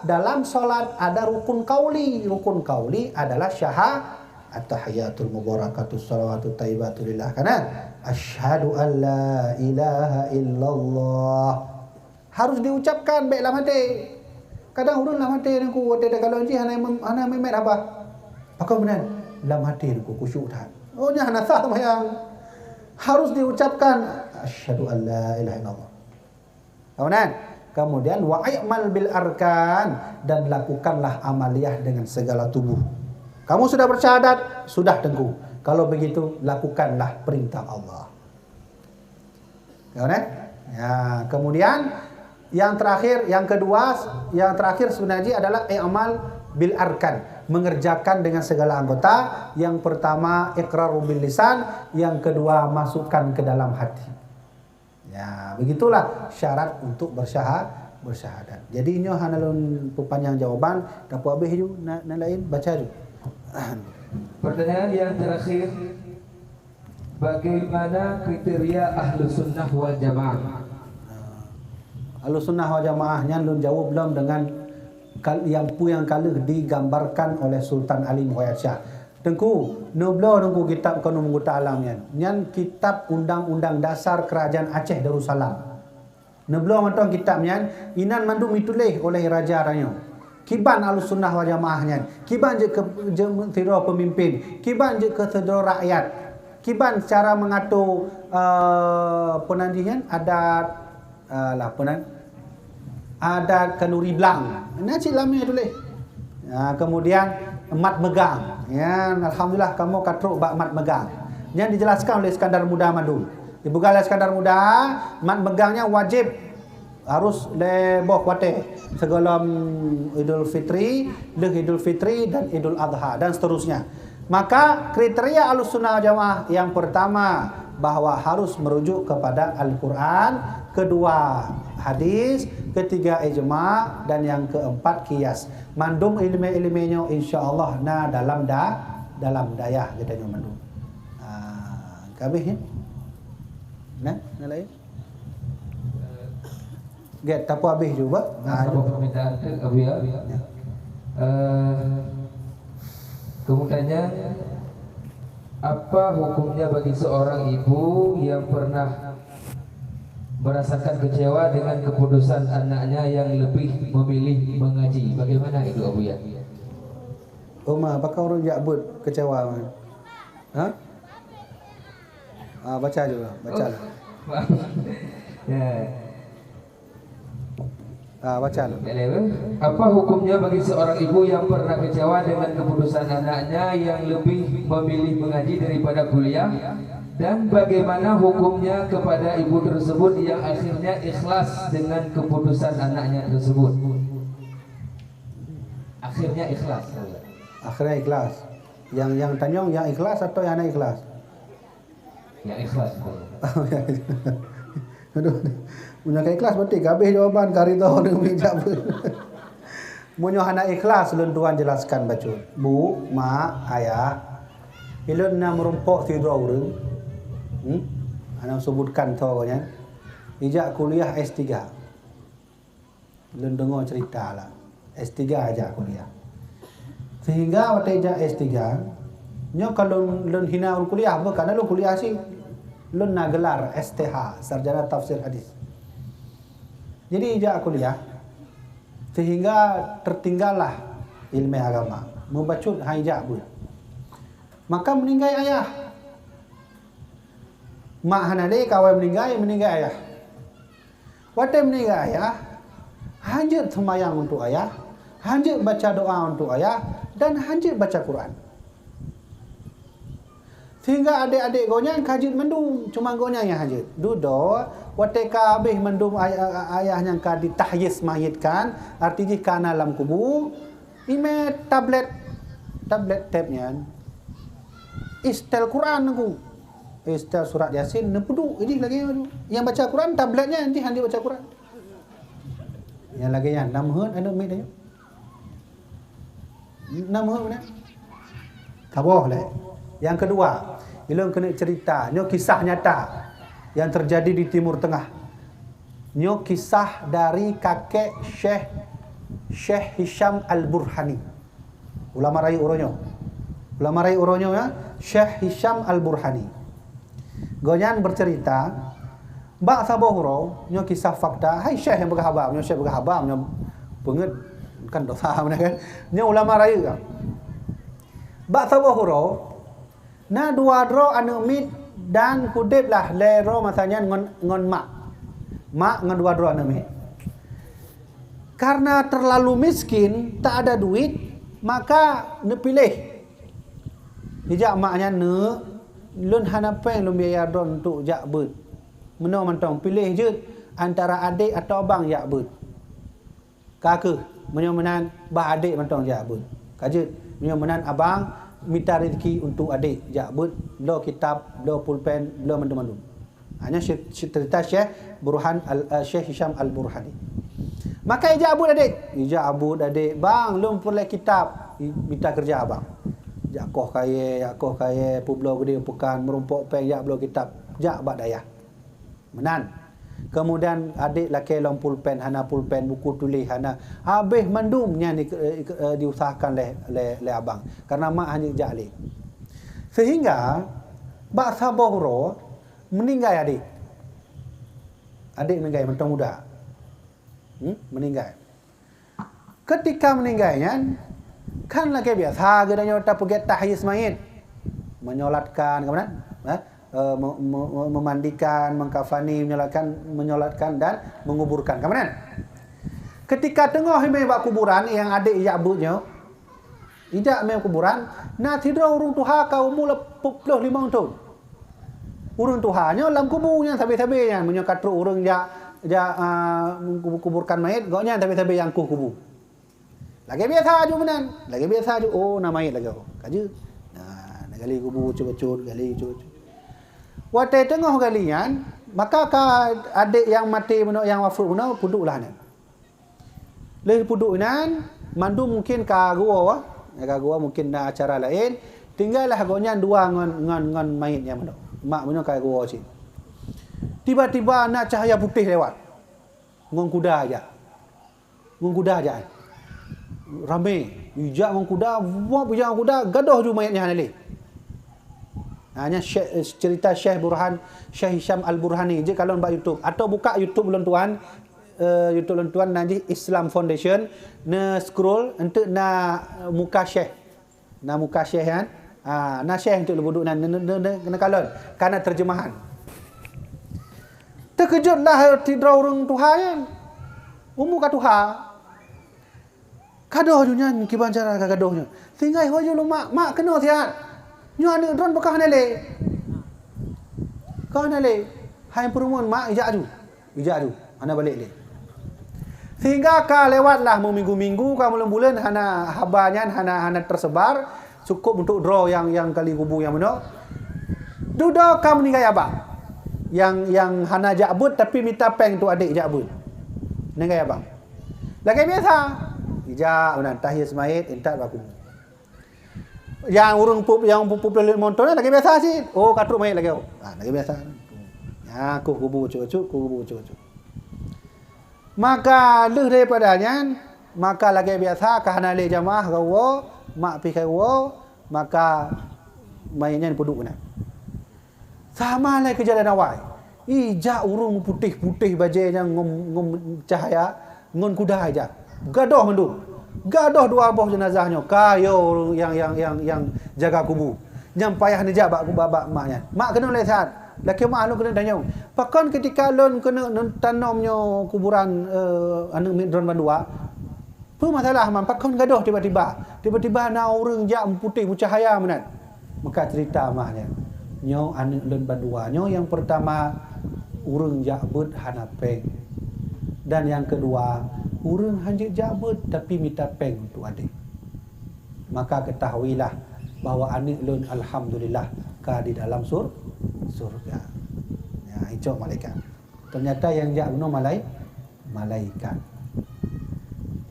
dalam salat ada rukun qauli. Rukun qauli adalah syaha-, at-tahiyatul mubarakatus shalawatut thayyibatu lillah, kan? Asyhadu an la ilaha illallah. Harus diucapkan baik lam hati. Kadang ureuëng lam hati nangku watée takalon jih hana mem-, hana memet haba. Pakon meunan? Lam hati nangku khusyuk that. Oh, nyan hana sah sembahyang. Harus diucapkan, asyhadu an la ilaha illallah. Kemudian, kemudian wa i'mal bil arkan, dan lakukanlah amaliyah dengan segala tubuh. Kamu sudah bersyahadat? Sudah, Teungku. Kalau begitu, lakukanlah perintah Allah. Ya, kan? Ya, kemudian yang terakhir, yang kedua, yang terakhir sebenarnya adalah i'mal bil arkan, mengerjakan dengan segala anggota. Yang pertama iqraru bil lisan, yang kedua masukkan ke dalam hati. Ya, begitulah syarat untuk bersyaha-, bersyahadat. Jadi nyoe hana lôn peupanjang jawaban, tapeuhabéh ju, na, na laén baca ju. Pertanyaan yang terakhir, bagaimana kriteria Ahlus Sunnah wal Jamaah? Ahlus Sunnah wal Jamaah nyan lôn jaweueb lom dengan kal-, yang pu yang ka lheueh digambarkan oleh Sultan Ali Muhammad Syah. Teungku, neubloe Teungku kitab Kanun Meuguta Alam nyan. Nyan kitab Undang-Undang Dasar Kerajaan Aceh Darussalam. Neubloe mantong kitab nyan, inan mandum ituléh oleh raja tanyoe. Kiban Ahlus Sunnah wal Jamaah nyan, kiban jeuet keu, jeuet sidroe peumimpén, kiban jeuet keu sidroe rakyat, kiban cara meungato, eh, peue nan jih nyan, adat, eh, lah, peue nan, adat khanuri blang. Na cit lam nyan tuléh. Ha, kemudian mat meugang. Ya, alhamdulillah kamoe ka trok bak mat meugang. Nyan dijelaskan oleh Iskandar Muda mandum. Dipeugah lé Iskandar Muda, mat meugang nyan wajéb harus lhée boh watée, sigohlom Idul Fitri, lheueh Idul Fitri dan Idul Adha dan seterusnya. Maka kriteria Ahlussunnah wal Jamaah yang pertama bahwa harus merujuk kepada Al-Quran, kedua hadis, ketiga ijma, dan yang keempat qiyas. Mandum ileumé-ileumé nyoe insya Allah na dalam da-, dalam dayah geutanyoe mandum. Ah, ka habéh nyan? Nah, na laén? Gét, tapeuhabéh ju bah. Nah, saboh permintaan tu, Abuya. Eh, kemudiannya, apa hukumnya bagi seorang ibu yang pernah merasakan kecewa dengan keputusan anaknya yang lebih memilih mengaji? Bagaimana itu, Abuya? Oma, pakon ureuëng jak beuet kecewa? Ha? Ah, baca ju lah, baca lah. Ya. Ah, baca lah. Apa hukumnya bagi seorang ibu yang pernah kecewa dengan keputusan anaknya yang lebih memilih mengaji daripada kuliah? Dan bagaimana hukumnya kepada ibu tersebut yang akhirnya ikhlas dengan keputusan anaknya tersebut? Akhirnya ikhlas. Akhirnya ikhlas. Yang, yang tanyong yang ikhlas atau yang hana ikhlas? Yang ikhlas. Aduh. Meunyoe ka ikhlas berarti ka habéh jawaban, ka ridha deungon jak beuet. Meunyoe hana ikhlas, lôn tuan jelaskan bacut. Bu, mak, ayah, ilôn na meurumpok sidroe ureuëng. Hmm? Hana sebutkan tho gobnyan. Ijak kuliah S tiga. Lôn deungoe cerita lah. S tiga ijak kuliah. Sehingga watée ijak S tiga, nyoe ka lôn, lôn hina ureuëng kuliah, bukan lôn kuliah sih. Lôn na gelar S T H, Sarjana Tafsir Hadis. Jadi ijak kuliah, sehingga tertinggallah ilmu agama. Mubacut hai jak beuet. Maka meninggai ayah. Mak hana lé ka awai meninggai, meninggai ayah. Watée meninggai ayah, hanjeuet seumayang untuk ayah, hanjeuet baca doa untuk ayah, dan hanjeuet baca Quran. Sehingga adék-adék gobnyan ka jeuet mandum, cuma gobnyan nyang hanjeuet. Dudoe, watée ka habéh mandum ay-, ayah nyang ka ditahyis mayit kan, arti jih ka na lam kubu, imé tablet, tablet tab nyan, istel Quran nangku. Istel surat Yasin, neupeuduk, idih lagée nyan. Nyang baca Quran, tablet nyan, idih hana baca Quran. Nyang lagée nyan, na meuheuet aneuk miet nyoe? Na meuheuet meunan? Taboh lé. Yang kedua, ilôn keuneuk cerita, nyoe kisah nyata yang terjadi di Timur Tengah. Nyoe kisah dari kakek Syekh Syekh Hisham Al-Burhani. Ulama rayeuk uroe nyoe. Ulama rayeuk uroe nyoe, ya, Syekh Hisham Al-Burhani. Gobnyan bercerita, bak saboh uroe, nyoe kisah fakta, hai syekh nyang peugah haba, nyoe syekh peugah haba, nyoe peungeuet, kan dosa, kan? Nyoe ulama rayeuk, kan? Bak saboh uroe, na dua droe aneuëk miet dan udeb lah lhée droe masa nyan ngon, ngon mak. Mak ngon dua droe aneuëk miet. Karena terlalu miskin, tak ada duit, maka neupiléh. Jijak mak nyan, "Neuk, lôn hana péng lôn biaya droe untuk jak beuet. Meunoe mantong, piléh jeuet antara adék atawa abang jak beuet." Ka kheueh, meunyoe meunan, bah adék mantong jak beuet. Ka jeuet, meunyoe meunan abang mita rezeki untuk adék jak beuet, bloe kitab, bloe pulpen, bloe mandum-mandum. Ha, nyan ce-, ce-, cerita Syekh Burhan Al-, eh, Syekh Hisham Al-Burhani. Maka ijak beuet adék. Ijak beuet adék, "Bang, lôn peureulée kitab." I-, mita keureuja abang. Jak koh kayée, jak koh kayée, peubloe keudeh u peukan, meurumpok péng, jak bloe kitab. Jak bak dayah. Meunan. Kemudian adék lakée lom pulpen, hana pulpen, buku tuléh hana. Habéh mandum nyan di, eh, eh, diusahakan lé, lé, lé abang. Karena mak hana jak lé. Sehingga bak saboh uroe meuninggai adék. Adék meuninggai mantong muda. Hmm? Meuninggai. Ketika meuninggai nyan, kan lagée biasa geutanyoe tapeugét tahyiz mait. Menyolatkan, ka meunan? Eh, eh, me-, me-, me-, memandikan, mengkafani, menyolatkan, menyolatkan dan menguburkan, ka meunan? Ketika teungoh imé bak kuburan nyang adék ijak beuet nyoe, ijak imé kuburan, na sidroe ureuëng tuha ka umu lapan ploh limong thon. Ureuëng tuha nyoe lam kubu nyan sabe-sabe nyan, meunyoe ka trok ureuëng jak, jak, ah, kubu-, kuburkan mait, gobnyan sabe-sabe nyang kueh kubu. Lagée biasa aju meunan, lagée biasa aju, oh, na mait lagée, oh, ka jeuet. Nah, na gali kubu cut-cut, gali cut-cut. Watée teungoh gali nyan, maka ka adék nyang maté meunoe, nyang wafeuet meunoe, peuduek lah nyan. Lheueh peuduek inan, mandum mungken ka geuwoe, ka geuwoe mungken na acara laén, tinggai lah gobnyan dua ngon, ngon, ngon mait nyang meunoe. Mak meunoe ka geuwoe cit. Tiba-tiba na cahya putéh lewat. Ngon kuda jak. Ngon kuda jak. Ramé. Ijak ngon kuda, wop ijak ngon kuda, gadôh ju mait nyan hana lé. Ha, nyan Syekh, cerita Syekh Burhan, Syekh Hisham Al-Burhani. Jeuet kalon bak YouTube. Atau buka YouTube lôn tuan, eh, YouTube lôn tuan, na jih Islam Foundation, na scroll, enteuk na, eh, muka syekh. Na muka syekh nyan. Ah, na syekh enteuk leubuduek nan, ne-, ne-, ne-, ne-, neukalon. Kana terjemahan. Teukeujot lah sidroe ureuëng tuha nyan. Umu ka tuha. Gadôh ju nyan kiban cara ka gadôh nyoe. Sehingga ihôi ju lom mak, "Mak, keunoe siat. Nyoe aneuëk droen bak ka hana lé." Ka hana lé. Hai peurumoh, mak, ijak aju. Ijak aju. Hana balek lé. Sehingga ka lewatlah meuminggu-minggu, ka buleuen-buleuen hana haba nyan, hana, hana tersebar, cukup untuk droe nyang, nyang gali kubu nyang meunoe. Dudoe ka meuninggai abang. Nyang, nyang hana jak beuet tapi mita péng untuk adék jak beuet. Meuninggai abang. Lagée biasa. Ijak meunan tahyiz mait, intat bak kubu. Nyang ureuëng pup, nyang pup, pup leuet montor lagée biasa cit. Oh, ka trok mait lagée. Ah, lagée biasa. Ya, kueh kubu cut-cut, kueh kubu cut-cut. Maka lheueh daripada nyan, maka lagée biasa ka hana lé jamaah ka woe, mak pih ka woe, maka mait nyan peuduek keunan. Sama lé keujalan awai. Ijak ureuëng putéh-putéh bajée nyan ngon, ngon cahya, ngon kuda ijak. Gadôh mandum. Gadôh dua boh jenazah nyoe. Ka yo ureuëng nyang, nyang, nyang, nyang jaga kubu. Nyang payah neujak bak, bak, bak mak nyan. "Mak, keunoe lé siat. Lakée mak lôn keuneuk tanyong. Pakon ketika lôn keuneuk tanom nyoe kuburan, eh, aneuëk miet droen bandua?" Peue masalah man pakon gadôh tiba-tiba? Tiba-tiba na ureuëng jak meuputéh meucahya meunan. Maka cerita mah nyan, nyoe aneuëk lôn bandua. Nyoe nyang peurtama ureuëng jak beuet hana péng. Dan nyang keudua, ureuëng hanjeuet jak beuet tapi mita péng untuk adék. Maka ketahuilah bahwa aneuëk lôn alhamdulillah ka di dalam sur-, surga. Ya, icok malaikat. Ternyata nyang jak bunoe malai-, malaikat.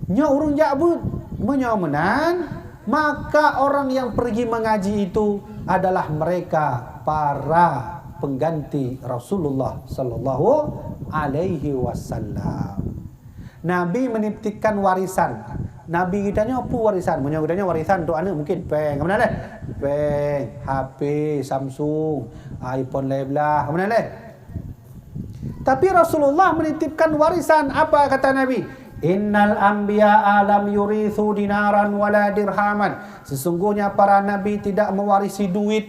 Nyoe ureuëng jak beuet. Meunyoe meunan, maka orang yang pergi mengaji itu adalah mereka para pengganti Rasulullah sallallahu alaihi wasallam. Nabi menitipkan warisan. Nabi geutanyoe peue warisan? Meunyoe geutanyoe warisan untuk aneuk mungkin péng. Ka meunan lé? Péng, H P, Samsung, iPhone lhèe blah. Ka meunan lé? Tapi Rasulullah menitipkan warisan. Apa kata Nabi? "Innal anbiya'a lam yuritsu dinaran wala dirhaman." Sesungguhnya para nabi tidak mewarisi duit.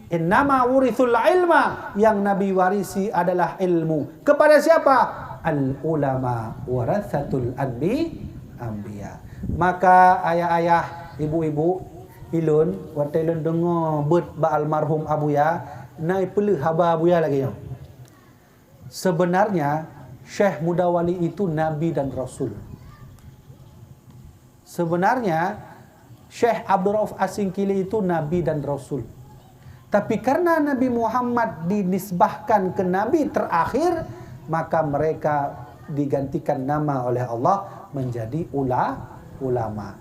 "Innama wurithul ilma." Yang Nabi warisi adalah ilmu. Kepada siapa? "Al ulama warasatul anbi-, anbiya." Maka ayah-ayah, ibu-ibu, ilôn, watèe lôn deungö beuet bak almarhum Abuya, na ipeuleueh haba Abuya lagèe nyoe. Sebenarnya, Syekh Muda Wali itu nabi dan rasul. Sebenarnya, Syekh Abdul Rauf Asingkili itu nabi dan rasul. Tapi karena Nabi Muhammad dinisbahkan ke nabi terakhir, maka mereka digantikan nama oleh Allah menjadi ula-, ulama.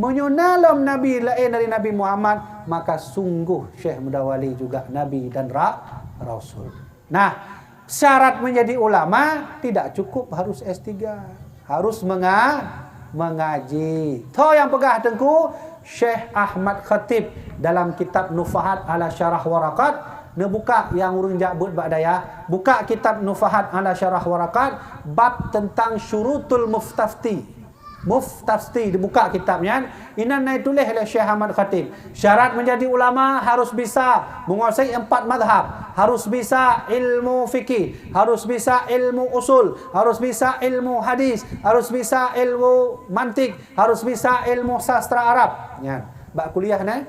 Meunyoe na lom nabi laén dari Nabi Muhammad, maka sungguh Syekh Muda Wali juga nabi dan ra-, rasul. Nah, syarat menjadi ulama tidak cukup harus S tiga. Harus menga-, mengaji. Tho nyang peugah Teungku, Syekh Ahmad Khatib dalam kitab Nufahat ala Syarah Waraqat, neubuka nyang ureueng jak beuet bak dayah, buka kitab Nufahat ala Syarah Waraqat, bab tentang syurutul muftafti. Muftafti, dibuka kitab nyan, inan na ituléh lé Syekh Ahmad Khatib. Syarat menjadi ulama harus bisa menguasai empat mazhab, harus bisa ilmu fikih, harus bisa ilmu usul, harus bisa ilmu hadis, harus bisa ilmu mantik, harus bisa ilmu sastra Arab. Nyan, bak kuliah nyan.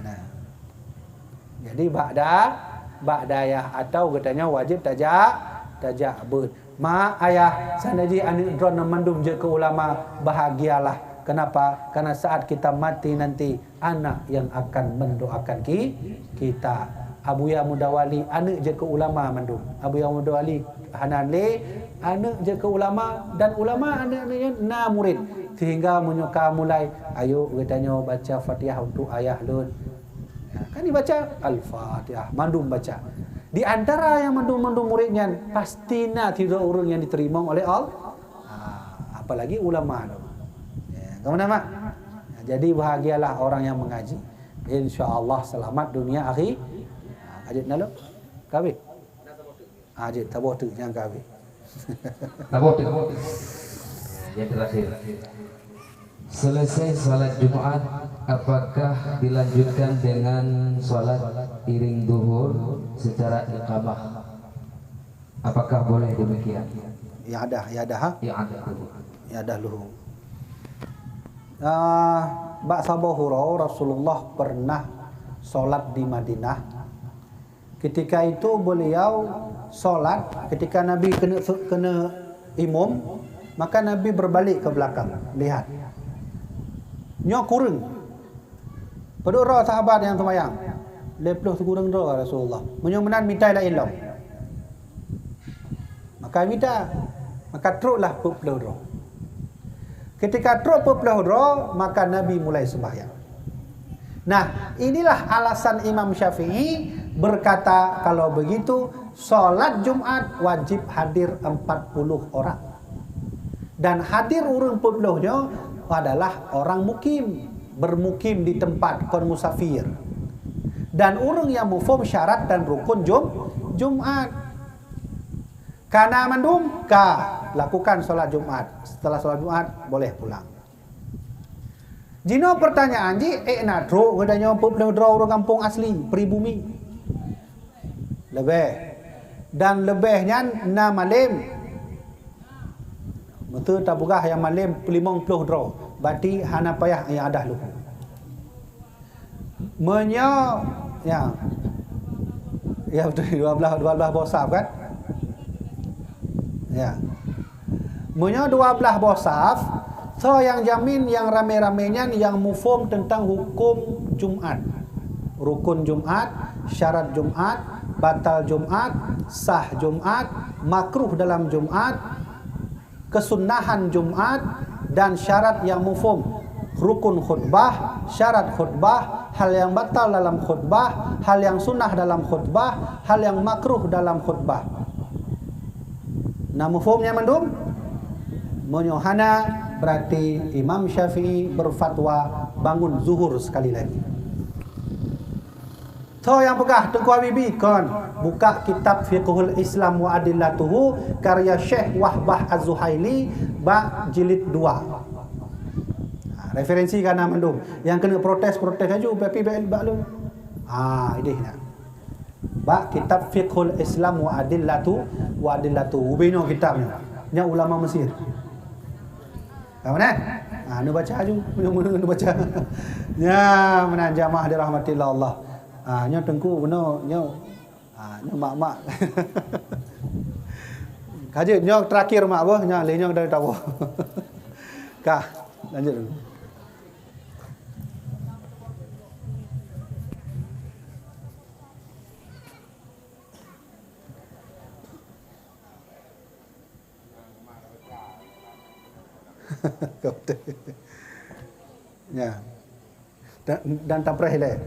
Nah. Jadi bak da-, bak dayah atau geutanyoe wajéb tajak, tajak beuet. Mak, ayah, seandai jih aneuk droeneuh mandum jeuet keu ulama, bahagialah. Kenapa? Karena saat kita mati nanti, anak yang akan mendoakan ki-, kita. Abuya Muda Wali, aneuk jeuet keu ulama mandum. Abuya Muda Wali hana lé aneuk jeuet keu ulama, dan ulama aneuk-aneuk nyan na murid. Sehingga meunyoe ka mulai, "Ayo geutanyoe baca Fatihah untuk ayah lôn." Ya, kan dibaca Al-Fatihah, mandum baca. Di antara nyang mandum-mandum murid nyan, pasti na sidroe ureueng nyang diteurimong oleh Allah. Ah, apalagi ulama tu. Ya, ka meunan, Mak? Jadi, bahagialah orang yang mengaji. Insya Allah selamat dunia akhi-, ah, ka jeuet na lom? Ka habéh? Ah, jeuet, taboh teuk nyang ka habéh. Taboh teuk. Yang terakhir. Selesai salat Jumat, apakah dilanjutkan dengan salat iring duhur secara iqamah? Apakah boleh demikian? I'adah, i'adah, ha? I'adah duhur. I'adah duhur. Ah, bak saboh uroe Rasulullah pernah salat di Madinah. Ketika itu beliau salat, ketika Nabi keuneuk, keuneuk imum, maka Nabi berbalik ke belakang, lihat. Nyoe kureueng. Padub droe sahabat nyang seumayang? Lhèe plôh sikureueng droe, Rasulullah. Meunyoe meunan, mita laén lom. Maka mita, maka trôklah peuet plôh droe. Ketika trôk peuet plôh droe, maka Nabi mulai sembahyang. Nah, inilah alasan Imam Syafi'i berkata, kalau begitu, salat Jumat wajib hadir empat puluh orang. Dan hadir ureueng peuet plôh nyoe adalah orang mukim, bermukim di tempat, kon musafir. Dan ureueng nyang muphom syarat dan rukun Jum-, Jumat. Ka na mandum? Ka. Lakukan salat Jumat. Setelah salat Jumat, boleh pulang. Jinoe pertanyaan jih, ék na trôk geutanyoe peuet plôh droe ureueng gampông asli, pribumi? Leubeh. Dan leubeh nyan na malém. Meuseu tapeugah nyang malém limong plôh droe, berarti hana payah i'adah lom. Meunyoe, ya. Ya, beutôi, dua blah, dua blah boh saf, kan? Ya. Meunyoe dua blah boh saf, soe nyang jamin nyang ramé-ramé nyan nyang muphom teuntang huköm Jumat? Rukun Jumat, syarat Jumat, batal Jumat, sah Jumat, makruh dalam Jumat, kesunnahan Jumat dan syarat nyang muphom, rukun khutbah, syarat khutbah, hal nyang batal dalam khutbah, hal nyang sunnah dalam khutbah, hal nyang makruh dalam khutbah. Na muphom nyan mandum? Meunyoe hana, berarti Imam Syafi'i berfatwa bangun zuhur sekali lagi. Soe nyang peugah Teungku Habibie? Kon. Buka kitab Fiqhul Islam wa Adillatuhu karya Syekh Wahbah Az-Zuhaili bak jilid dua. Ha, referensi ka na mandum. Nyang keuneuk protes, protes laju, tapi bak, bak lôn. Ha, ideh na. Bak kitab Fiqhul Islam wa Adillatu, wa Adillatu. Ubé nyoe kitab nyoe. Nyoe ulama Mesir. Ka meunan? Ha, neubaca laju. Nyoe meunan neubaca. Nya, meunan jamaah dirahmatillah Allah. Ha, nyoe Teungku bunoe, nyoe. Ha, nyoe mak-mak. Ka jeuet, nyoe terakhir mak boh, nyoe lé nyoe dari taboh. Ka, lanjut dulu. Ya. Dan, dan tapreh ilée.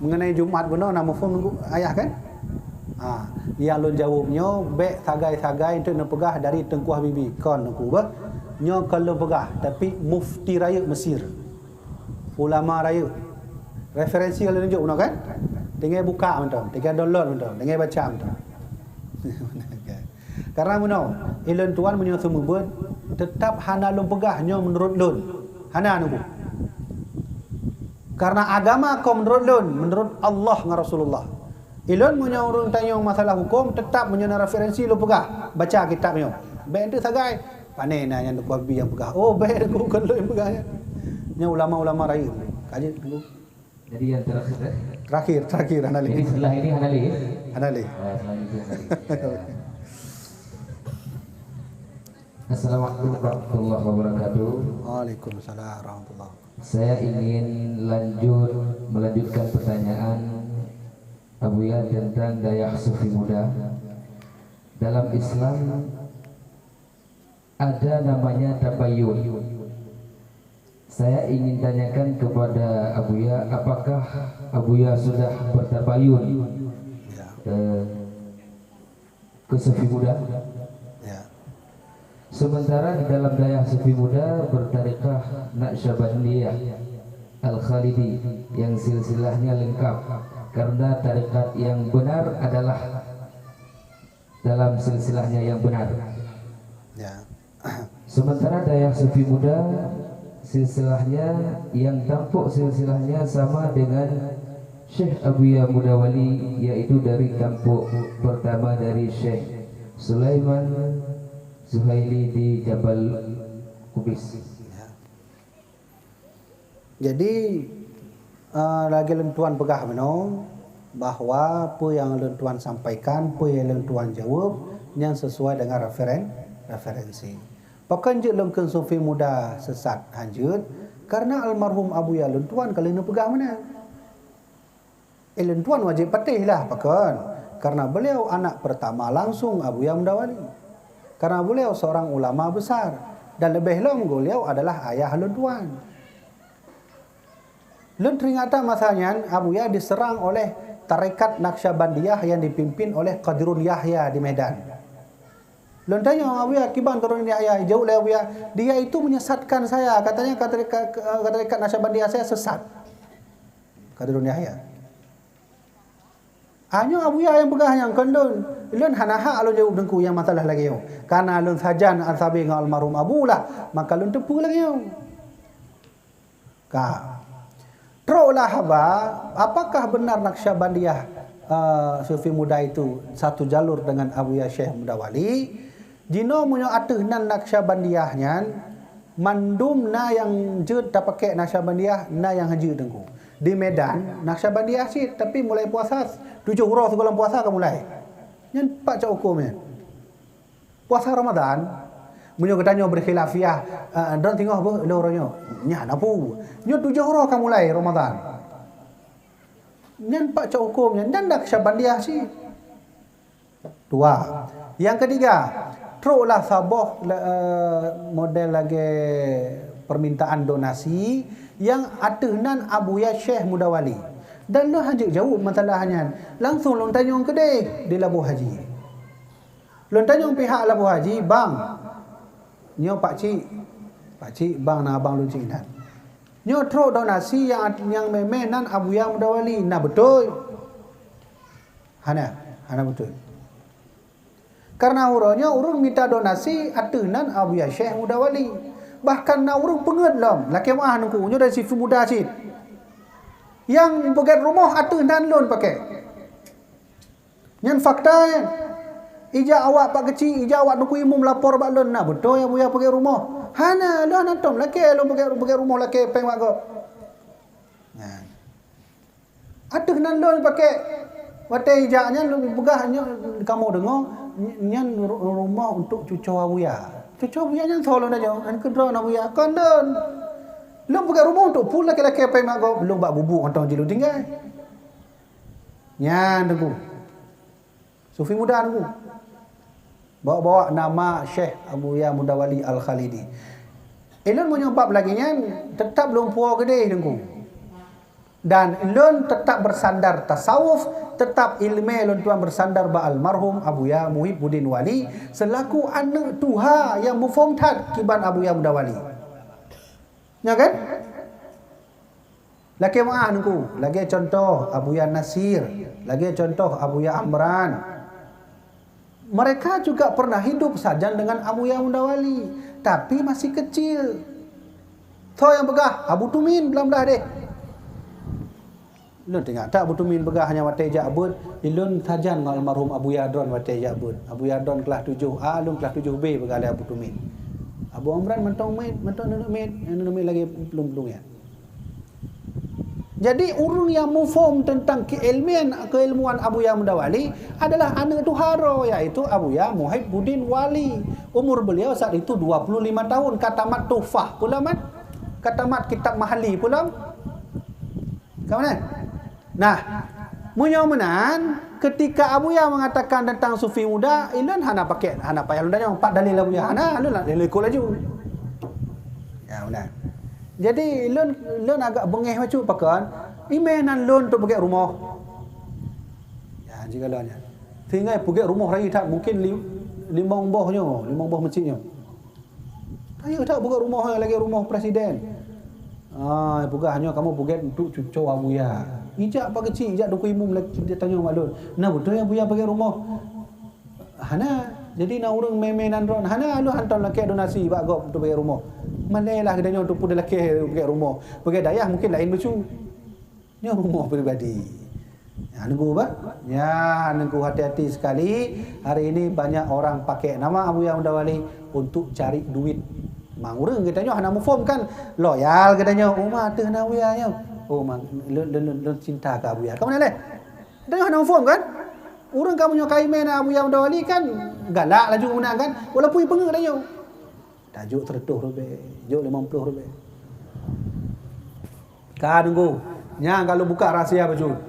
Mengenai Jumat bunoe na muphom Teungku ayah kan? Ha, nyang lôn jaweueb nyoe bék sagai-sagai eunteuk neupeugah dari Teungku Habibie. Kon Teungku beuh. Nyoe kon lôn peugah, tapi mufti rayeuk Mesir. Ulama rayeuk. Referensi ka lôn tunjuk bunoe kan? Tinggai buka mantong, tinggai download mantong, tinggai baca mantong. Karena bunoe, ulôn tuan meunyoe seumeubeuet, teutap hana lôn peugah nyoe meunurot lôn. Hana Teungku. Karena agama kon meunurot lôn, meunurot Allah ngon Rasulullah. Ulôn meunyoe ureuëng tanyong masalah huköm, teutap meunyoe na referensi lôn peugah, baca kitab nyoe. Bék eunteuk sagai, pane na nyang Teungku Habibie nyang peugah. Oh, bék Teungku, kon lôn nyang peugah nyan. Nyoe ulama-ulama rayeuk. Ka jeuet Teungku. Jadi yang terakhir, eh? Terakhir, terakhir, hana lé. Jadi setelah ini hana lé, ya? Hana lé. Ah, selanjutnya hana lé. Ya. Assalamualaikum warahmatullahi wabarakatuh. Waalaikumsalam warahmatullahi wabarakatuh. Saya ingin lanjut, melanjutkan pertanyaan Abuya tentang dayah sufi muda. Dalam Islam ada namanya tabayyun. Saya ingin tanyakan kepada Abuya, apakah Abuya sudah bertabayyun, eh, ke sufi muda? Ya. Sementara di dalam dayah sufi muda bertarekat Naqsyabandiyah Al-Khalidi yang silsilahnya lengkap, karena tarekat yang benar adalah dalam silsilahnya yang benar. Ya. Sementara dayah sufi muda, silsilahnya yang tampuk silsilahnya sama dengan Syekh Abuya Muda Wali, yaitu dari tampuk pertama dari Syekh Sulaiman Zuhaili di Jabal Kubais. Ya. Jadi, eh, lagée lôn tuan peugah bunoe, bahwa peue nyang lôn tuan sampaikan, peue nyang lôn tuan jaweueb, nyan sesuai dengan referen-, referensi. Pakon jeuet lôn kheun sufi muda sesat? Hanjeuet, karena almarhum Abuya lôn tuan ka lheueh neupeugah meunan. Eh, lôn tuan wajéb patéh lah, pakon? Karena beliau anak pertama langsung Abuya Muda Wali. Karena beliau seorang ulama besar, dan leubeh lom beliau adalah ayah lôn tuan. Lôn teuingat that masa nyan, Abuya diserang oleh tarekat Naqsyabandiyah yang dipimpin oleh Qadirun Yahya di Medan. Lôn tanyong Abuya, "Kiban Qadirun Yahya?" Jaweueb lé Abuya, "Dia itu menyesatkan saya, katanya ka tarekat, ka tarekat Naqsyabandiyah saya sesat." Qadirun Yahya. Nyoe Abuya nyang peugah nyan, kon lôn. Lôn hana hak lôn jaweueb Teungku nyang masalah lagée nyoe. Kana lôn sajan sabe ngon almarhum Abu lah, maka lôn teupeue lagée nyoe. Ka. Troklah haba, apakah benar Naqsyabandiyah, eh, sufi muda itu satu jalur dengan Abuya Syekh Muda Wali? Jinoe meunyoe ateueh nan Naqsyabandiyah nyan, mandum na nyang jeuet tapakék Naqsyabandiyah, na nyang hanjeuet Teungku. Di Medan, Naqsyabandiyah cit, tapi mulai puasa, tujoh uroe sigohlom puasa ka mulai. Nyan pat cok huköm nyan? Puasa Ramadan, meunyoe geutanyoe berkhilafiyah, eh, droe singoh beuh lheueh uroe nyoe. Nyan na peue? Nyoe tujoh uroe ka mulai Ramadan. Nyan pat cok huköm nyan, nyan Naqsyabandiyah cit. Dua. Nyang ketiga, troklah saboh, eh, model lagée permintaan donasi nyang ateueh nan Abuya Syekh Muda Wali. Dan lôn hanjeuet jaweueb masalah nyan. Langsong lôn tanyong keudeh di Laboh Haji. Lôn tanyong pihak Laboh Haji, "Bang, Nyoe pakcik, pakcik bang na abang lôn cit inan. Nyoe trok donasi nyang, nyang mé-mé nan Abuya Muda Wali, na beutôi? Hana, hana beutôi. Karena uroe nyoe ureuëng mita donasi ateueh nan Abuya Syekh Muda Wali. Bahkan na ureuëng peungeuet lom, lakée meuáh Teungku, nyoe dari Sufi Muda cit. Nyang peugét rumoh ateueh nan lôn paké. Nyan fakta nyan. Ijak awak pak keuchik, ijak awak Teungku Imum lapor bak lôn, na beutôi Abuya peugét rumoh? Hana, lôn hana tom lakée lôn peugét, peugét rumoh lakée péng bak gob. Nyan. Ateueh nan lôn paké. Watée ijak nyan lôn peugah nyoe kamoe deungoe, nyan ru-, rumoh untuk cucoe Abuya. Cucoe Abuya nyan soe lôn tanyoe, nyan keudroe Abuya. Kon lôn. Lôn peugét rumoh untuk peue lakée-lakée péng bak gob, lôn bak gubuk mantong jih lôn tinggai. Nyan Teungku. Sufi Muda Teungku. Bawa-bawa nama Syekh Abuya Muda Wali Al-Khalidi. Ilôn meunyoe bab lagée nyan, teutap lôn puwoe keudeh Teungku. Dan lôn teutap beusandar tasawuf, teutap iéleumé lôn tuan beusandar bak almarhum Abuya Muhibbuddin Wali seulaku aneuëk tuha nyang muphom that kiban Abuya Muda Wali. Nyo kan? Lakée meuáh Teungku, lagée contoh Abuya Nasir, lagée contoh Abuya Amran. Mereka juga pernah hidup sajan dengan Abuya Muda Wali, tapi masih kecil. Soe nyang peugah? Abu Tumin, blah-blah deh. Lôn teuingat that Abu Tumin peugah nyang watée jak beuet, ilôn sajan ngon almarhum Abuya Adron watée jak beuet. Abuya Adron kelas tujoh A, lôn kelas tujoh B peugah lé Abu Tumin. Abu Amran mantong miet, mantong aneuk miet, aneuk miet lagée plueng-plueng nyan. Jadi, ureuëng nyang muphom teuntang keuilmian, keuilmuan Abuya Muda Wali adalah aneuëk tuha droe, yaitu Abuya Muhibbuddin Wali. Umur beliau saat itu dua puluh lima tahun, ka tamat Tuhfah pula man, ka tamat kitab Mahalli pula. Ka meunan? Nah, meunyoe meunan, ketika Abuya mengatakan tentang Sufi Muda, ilôn hana pakai, hana payah lôn tanyong pat dalil Abuya, hana, lôn nak leleko laju. Ya, meunan. Jadi, lôn, lôn agak beungéh bacut pakon, imé nan lôn untuk peugét rumoh. Ya, jika lôn nyan. Tinggai peugét rumoh rayeuk that, mungkin li-, limong boh nyoe, limong boh meucit nyoe. Rayeuk that peugét rumoh lagée rumoh presiden. Ah, peugah nyoe kamoe peugét untuk cucoe Abuya. Ijak pak keuchik, ijak Teungku Imum lagée tanyong bak lôn. Na beutôi Abuya peugét rumoh? Hana. Jadi na ureuëng mé-mé nan droen. Hana, lôn hantom lakée donasi bak gob untuk peugét rumoh. Malée lah geutanyoe untuk peue lakée peugét rumoh. Peugét dayah mungkin laén bacut. Nyoe rumoh pribadi. Ya, Teungku bah. Ya, Teungku hati-hati sekali. Hari ini banyak orang pakai nama Abuya Muda Wali untuk cari duit. Mang ureuëng geutanyoe hana muphom kan? Loyal geutanyoe. Oh, ma teuh na Abuya nyoe. Oh, mang lôn, lôn, lôn, lôn cinta keu Abuya. Kamu leh? Geutanyoe hana muphom kan? Ureuëng kamu nyoe ka imé na Abuya Muda Wali kan galak laju meunan kan? Walaupun peungeuet geutanyoe. Tajok seratus ribèe, jok limong puluh ribèe. Ka Teungku. Nyan ka lôn buka rahsia bacut.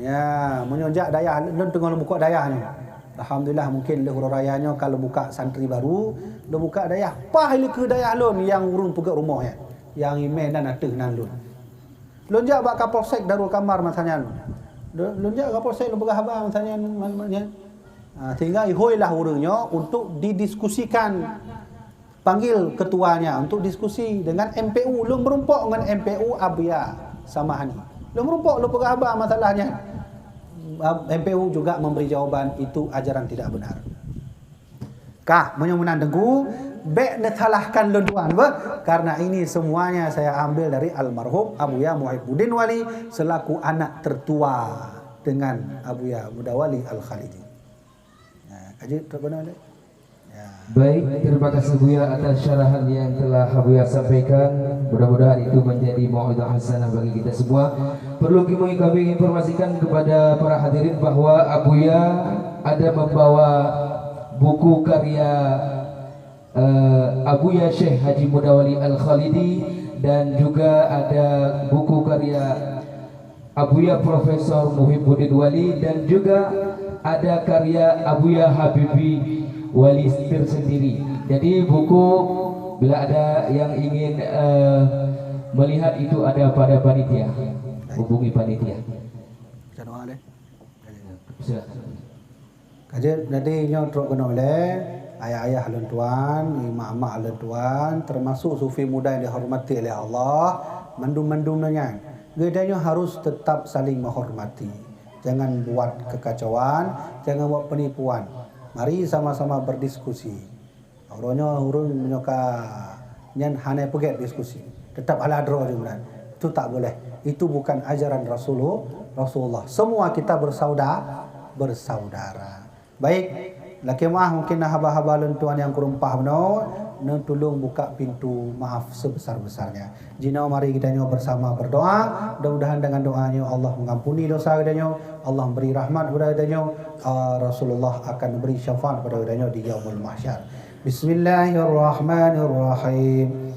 Ya, meunyoe jak dayah, lôn teungoh lôn buka dayah nyoe. Alhamdulillah, mungkin lheueh uroe raya nyoe ka lôn buka santri baru, lôn buka dayah. Paih likeu dayah lôn nyang ureuëng peugét rumoh nyan. Nyang imé nan ateueh nan lôn. Lôn jak bak Kapolsek Darul Kamar masa nyan. Lôn, lôn jak Kapolsek lôn peugah haba masa nyan, man, man, nyan. Ha, sehingga ihôi lah ureuëng nyoe untuk didiskusikan. Panggil ketuanya untuk diskusi dengan M P U. Lôn meurumpok ngon M P U Abuya Samahani. Lôn meurumpok, lôn peugah haba masalah nyan. M P U juga memberi jawaban itu ajaran tidak benar. Kah, meunyoe meunan Teungku, bék neusalahkan lôn tuan beuh, karena ini semuanya saya ambil dari almarhum Abuya Muhibbuddin Wali selaku anak tertua dengan Abuya Muda Wali Al-Khalidi. Nah, ka jeuet trok keunoe lé. Ya. Baik, terima kasih Buya atas syarahan yang telah Buya sampaikan. Mudah-mudahan itu menjadi mau'izah hasanah bagi kita semua. Perlu kami, kami informasikan kepada para hadirin bahwa Abuya ada membawa buku karya, eh, Abuya Syekh Haji Mudawali Al-Khalidi dan juga ada buku karya Abuya Profesor Muhibbuddin Wali dan juga ada karya Abuya Habibi Wali tersendiri. Jadi buku bila ada yang ingin, eh, melihat itu ada pada panitia. Hubungi panitia. Baca doa deh. Silakan. Ka jeuet, jadi nyoe trok keunoe lé. Ayah-ayah lôn tuan, mak-mak lôn tuan, termasuk sufi muda yang dihormati oleh Allah, mandum-mandum nyan, geutanyoe harus tetap saling menghormati. Jangan buat kekacauan, jangan buat penipuan. Mari sama-sama berdiskusi. Uroe nyoe ureuëng meunyoe ka nyan hana peugét diskusi, tetap ala droe jeuet meunan. Itu tak boleh. Itu bukan ajaran Rasulullah. Rasulullah. Semua kita bersaudara, bersaudara. Baik, lakée meuah mungkin na haba-haba lôn tuan nyang kureueng paih bunoe, neutulông buka pintu maaf sebesar-besarnya. Jinoe mari geutanyoe bersama berdoa. Mudah-mudahan dengan doa nyoe Allah mengampuni dosa geutanyoe, Allah memberi rahmat kepada geutanyoe, ah, Rasulullah akan memberi syafaat kepada geutanyoe di Yaumul Mahsyar. Bismillahirrahmanirrahim.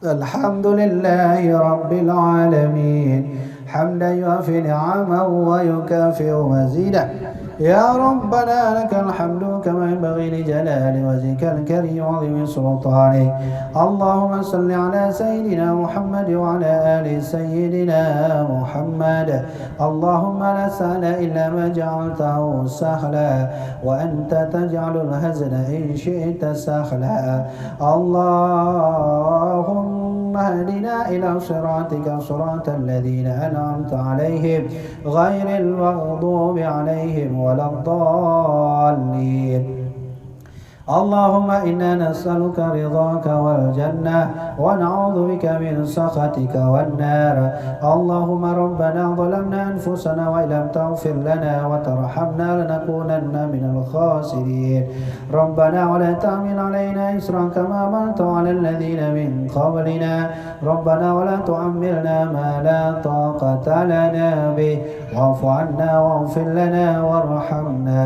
الحمد لله رب العالمين، حمدا يوافي نعمه ويكافئ مزيده. يا ربنا لك الحمد كما ينبغي لجلال وجهك الكريم وعظيم سلطانك. اللهم صل على سيدنا محمد وعلى آل سيدنا محمد. اللهم لا سهل إلا ما جعلته سهلا، وأنت تجعل الحزن إن شئت سهلا. اللهم اهدنا إلى صراطك صراط الذين أنعمت عليهم غير المغضوب عليهم ولا الضالين. اللهم إنا نسألك رضاك والجنة ونعوذ بك من سخطك والنار. اللهم ربنا ظلمنا أنفسنا وإن لم تغفر لنا وترحمنا لنكونن من الخاسرين. ربنا ولا تحمل علينا إصرا كما حملته على الذين من قبلنا. ربنا ولا تحملنا ما لا طاقة لنا به. واعف عنا واغفر لنا وارحمنا،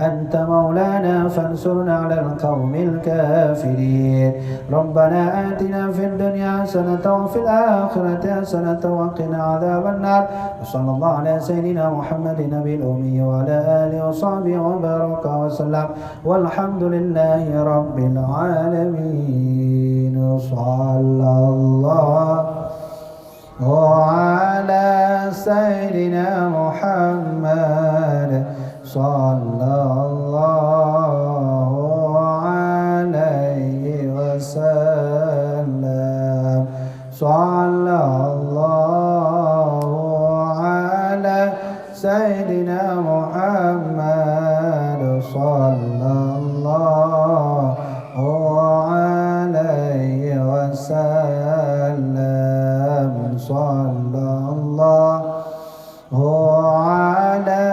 أنت مولانا فانصرنا على القوم الكافرين. ربنا آتنا في الدنيا حسنة وفي الآخرة حسنة وقنا عذاب النار. وصلى الله على سيدنا محمد النبي الأمي وعلى آله وصحبه وبارك وسلم. والحمد لله رب العالمين. صلى الله على سيدنا محمد صلى الله عليه وسلم. صلى الله على سيدنا محمد صلى الله عليه وسلم. صلى الله على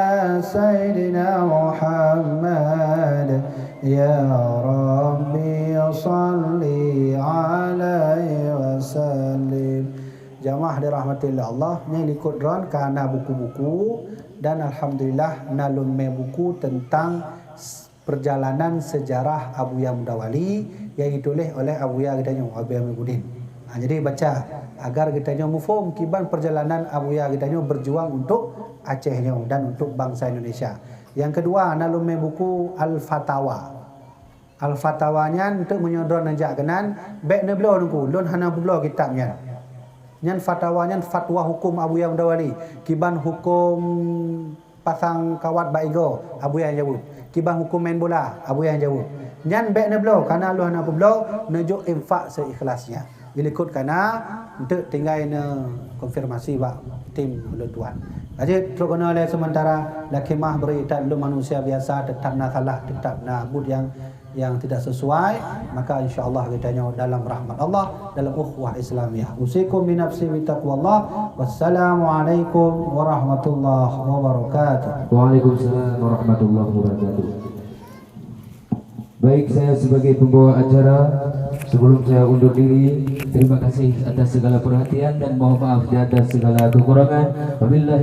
سيدنا محمد. يا ربي صل عليه وسلم. Jamaah dirahmati Allah, nyoe likot droen ka na buku-buku dan alhamdulillah na lôn mé buku tentang s-, perjalanan sejarah Abuya Mudawali yang ditulis oleh Abuya geutanyoe, Abuya Muhibbuddin. Ha, jadi baca agar geutanyoe muphom kiban perjalanan Abuya geutanyoe berjuang untuk Aceh nyoe dan untuk bangsa Indonesia. Yang kedua, na lôn mé buku Al-Fatawa. Al-Fatawa nyan, untuk meunyoe droen neujak keunan, bék neubloe Teungku, lôn hana peubloe kitab nyan. Nyan fatawa nyan fatwa hukum Abuya Mudawali, kiban hukum pasang kawat bak igoe, Abuya nyang jaweueb. Kiban hukum main bola, Abuya nyang jaweueb. Nyan bék neubloe, kana lôn hana peubloe, neujok infak seikhlasnya. Di likot kana, untuk tinggai neukonfirmasi bak tim lôn tuan. Lanjut, trok keunoe lé sementara, lakée meuah bri that lôn manusia biasa, tetap na salah, tetap na buet nyang yang tidak sesuai, maka insya Allah geutanyoe dalam rahmat Allah, dalam ukhuwah Islamiyah. Usikum bi nafsi bi taqwallah. Wassalamualaikum warahmatullahi wabarakatuh. Waalaikumsalam warahmatullahi wabarakatuh. Baik, saya sebagai pembawa acara, sebelum saya undur diri, terima kasih atas segala perhatian dan mohon maaf di atas segala kekurangan. Wabillahi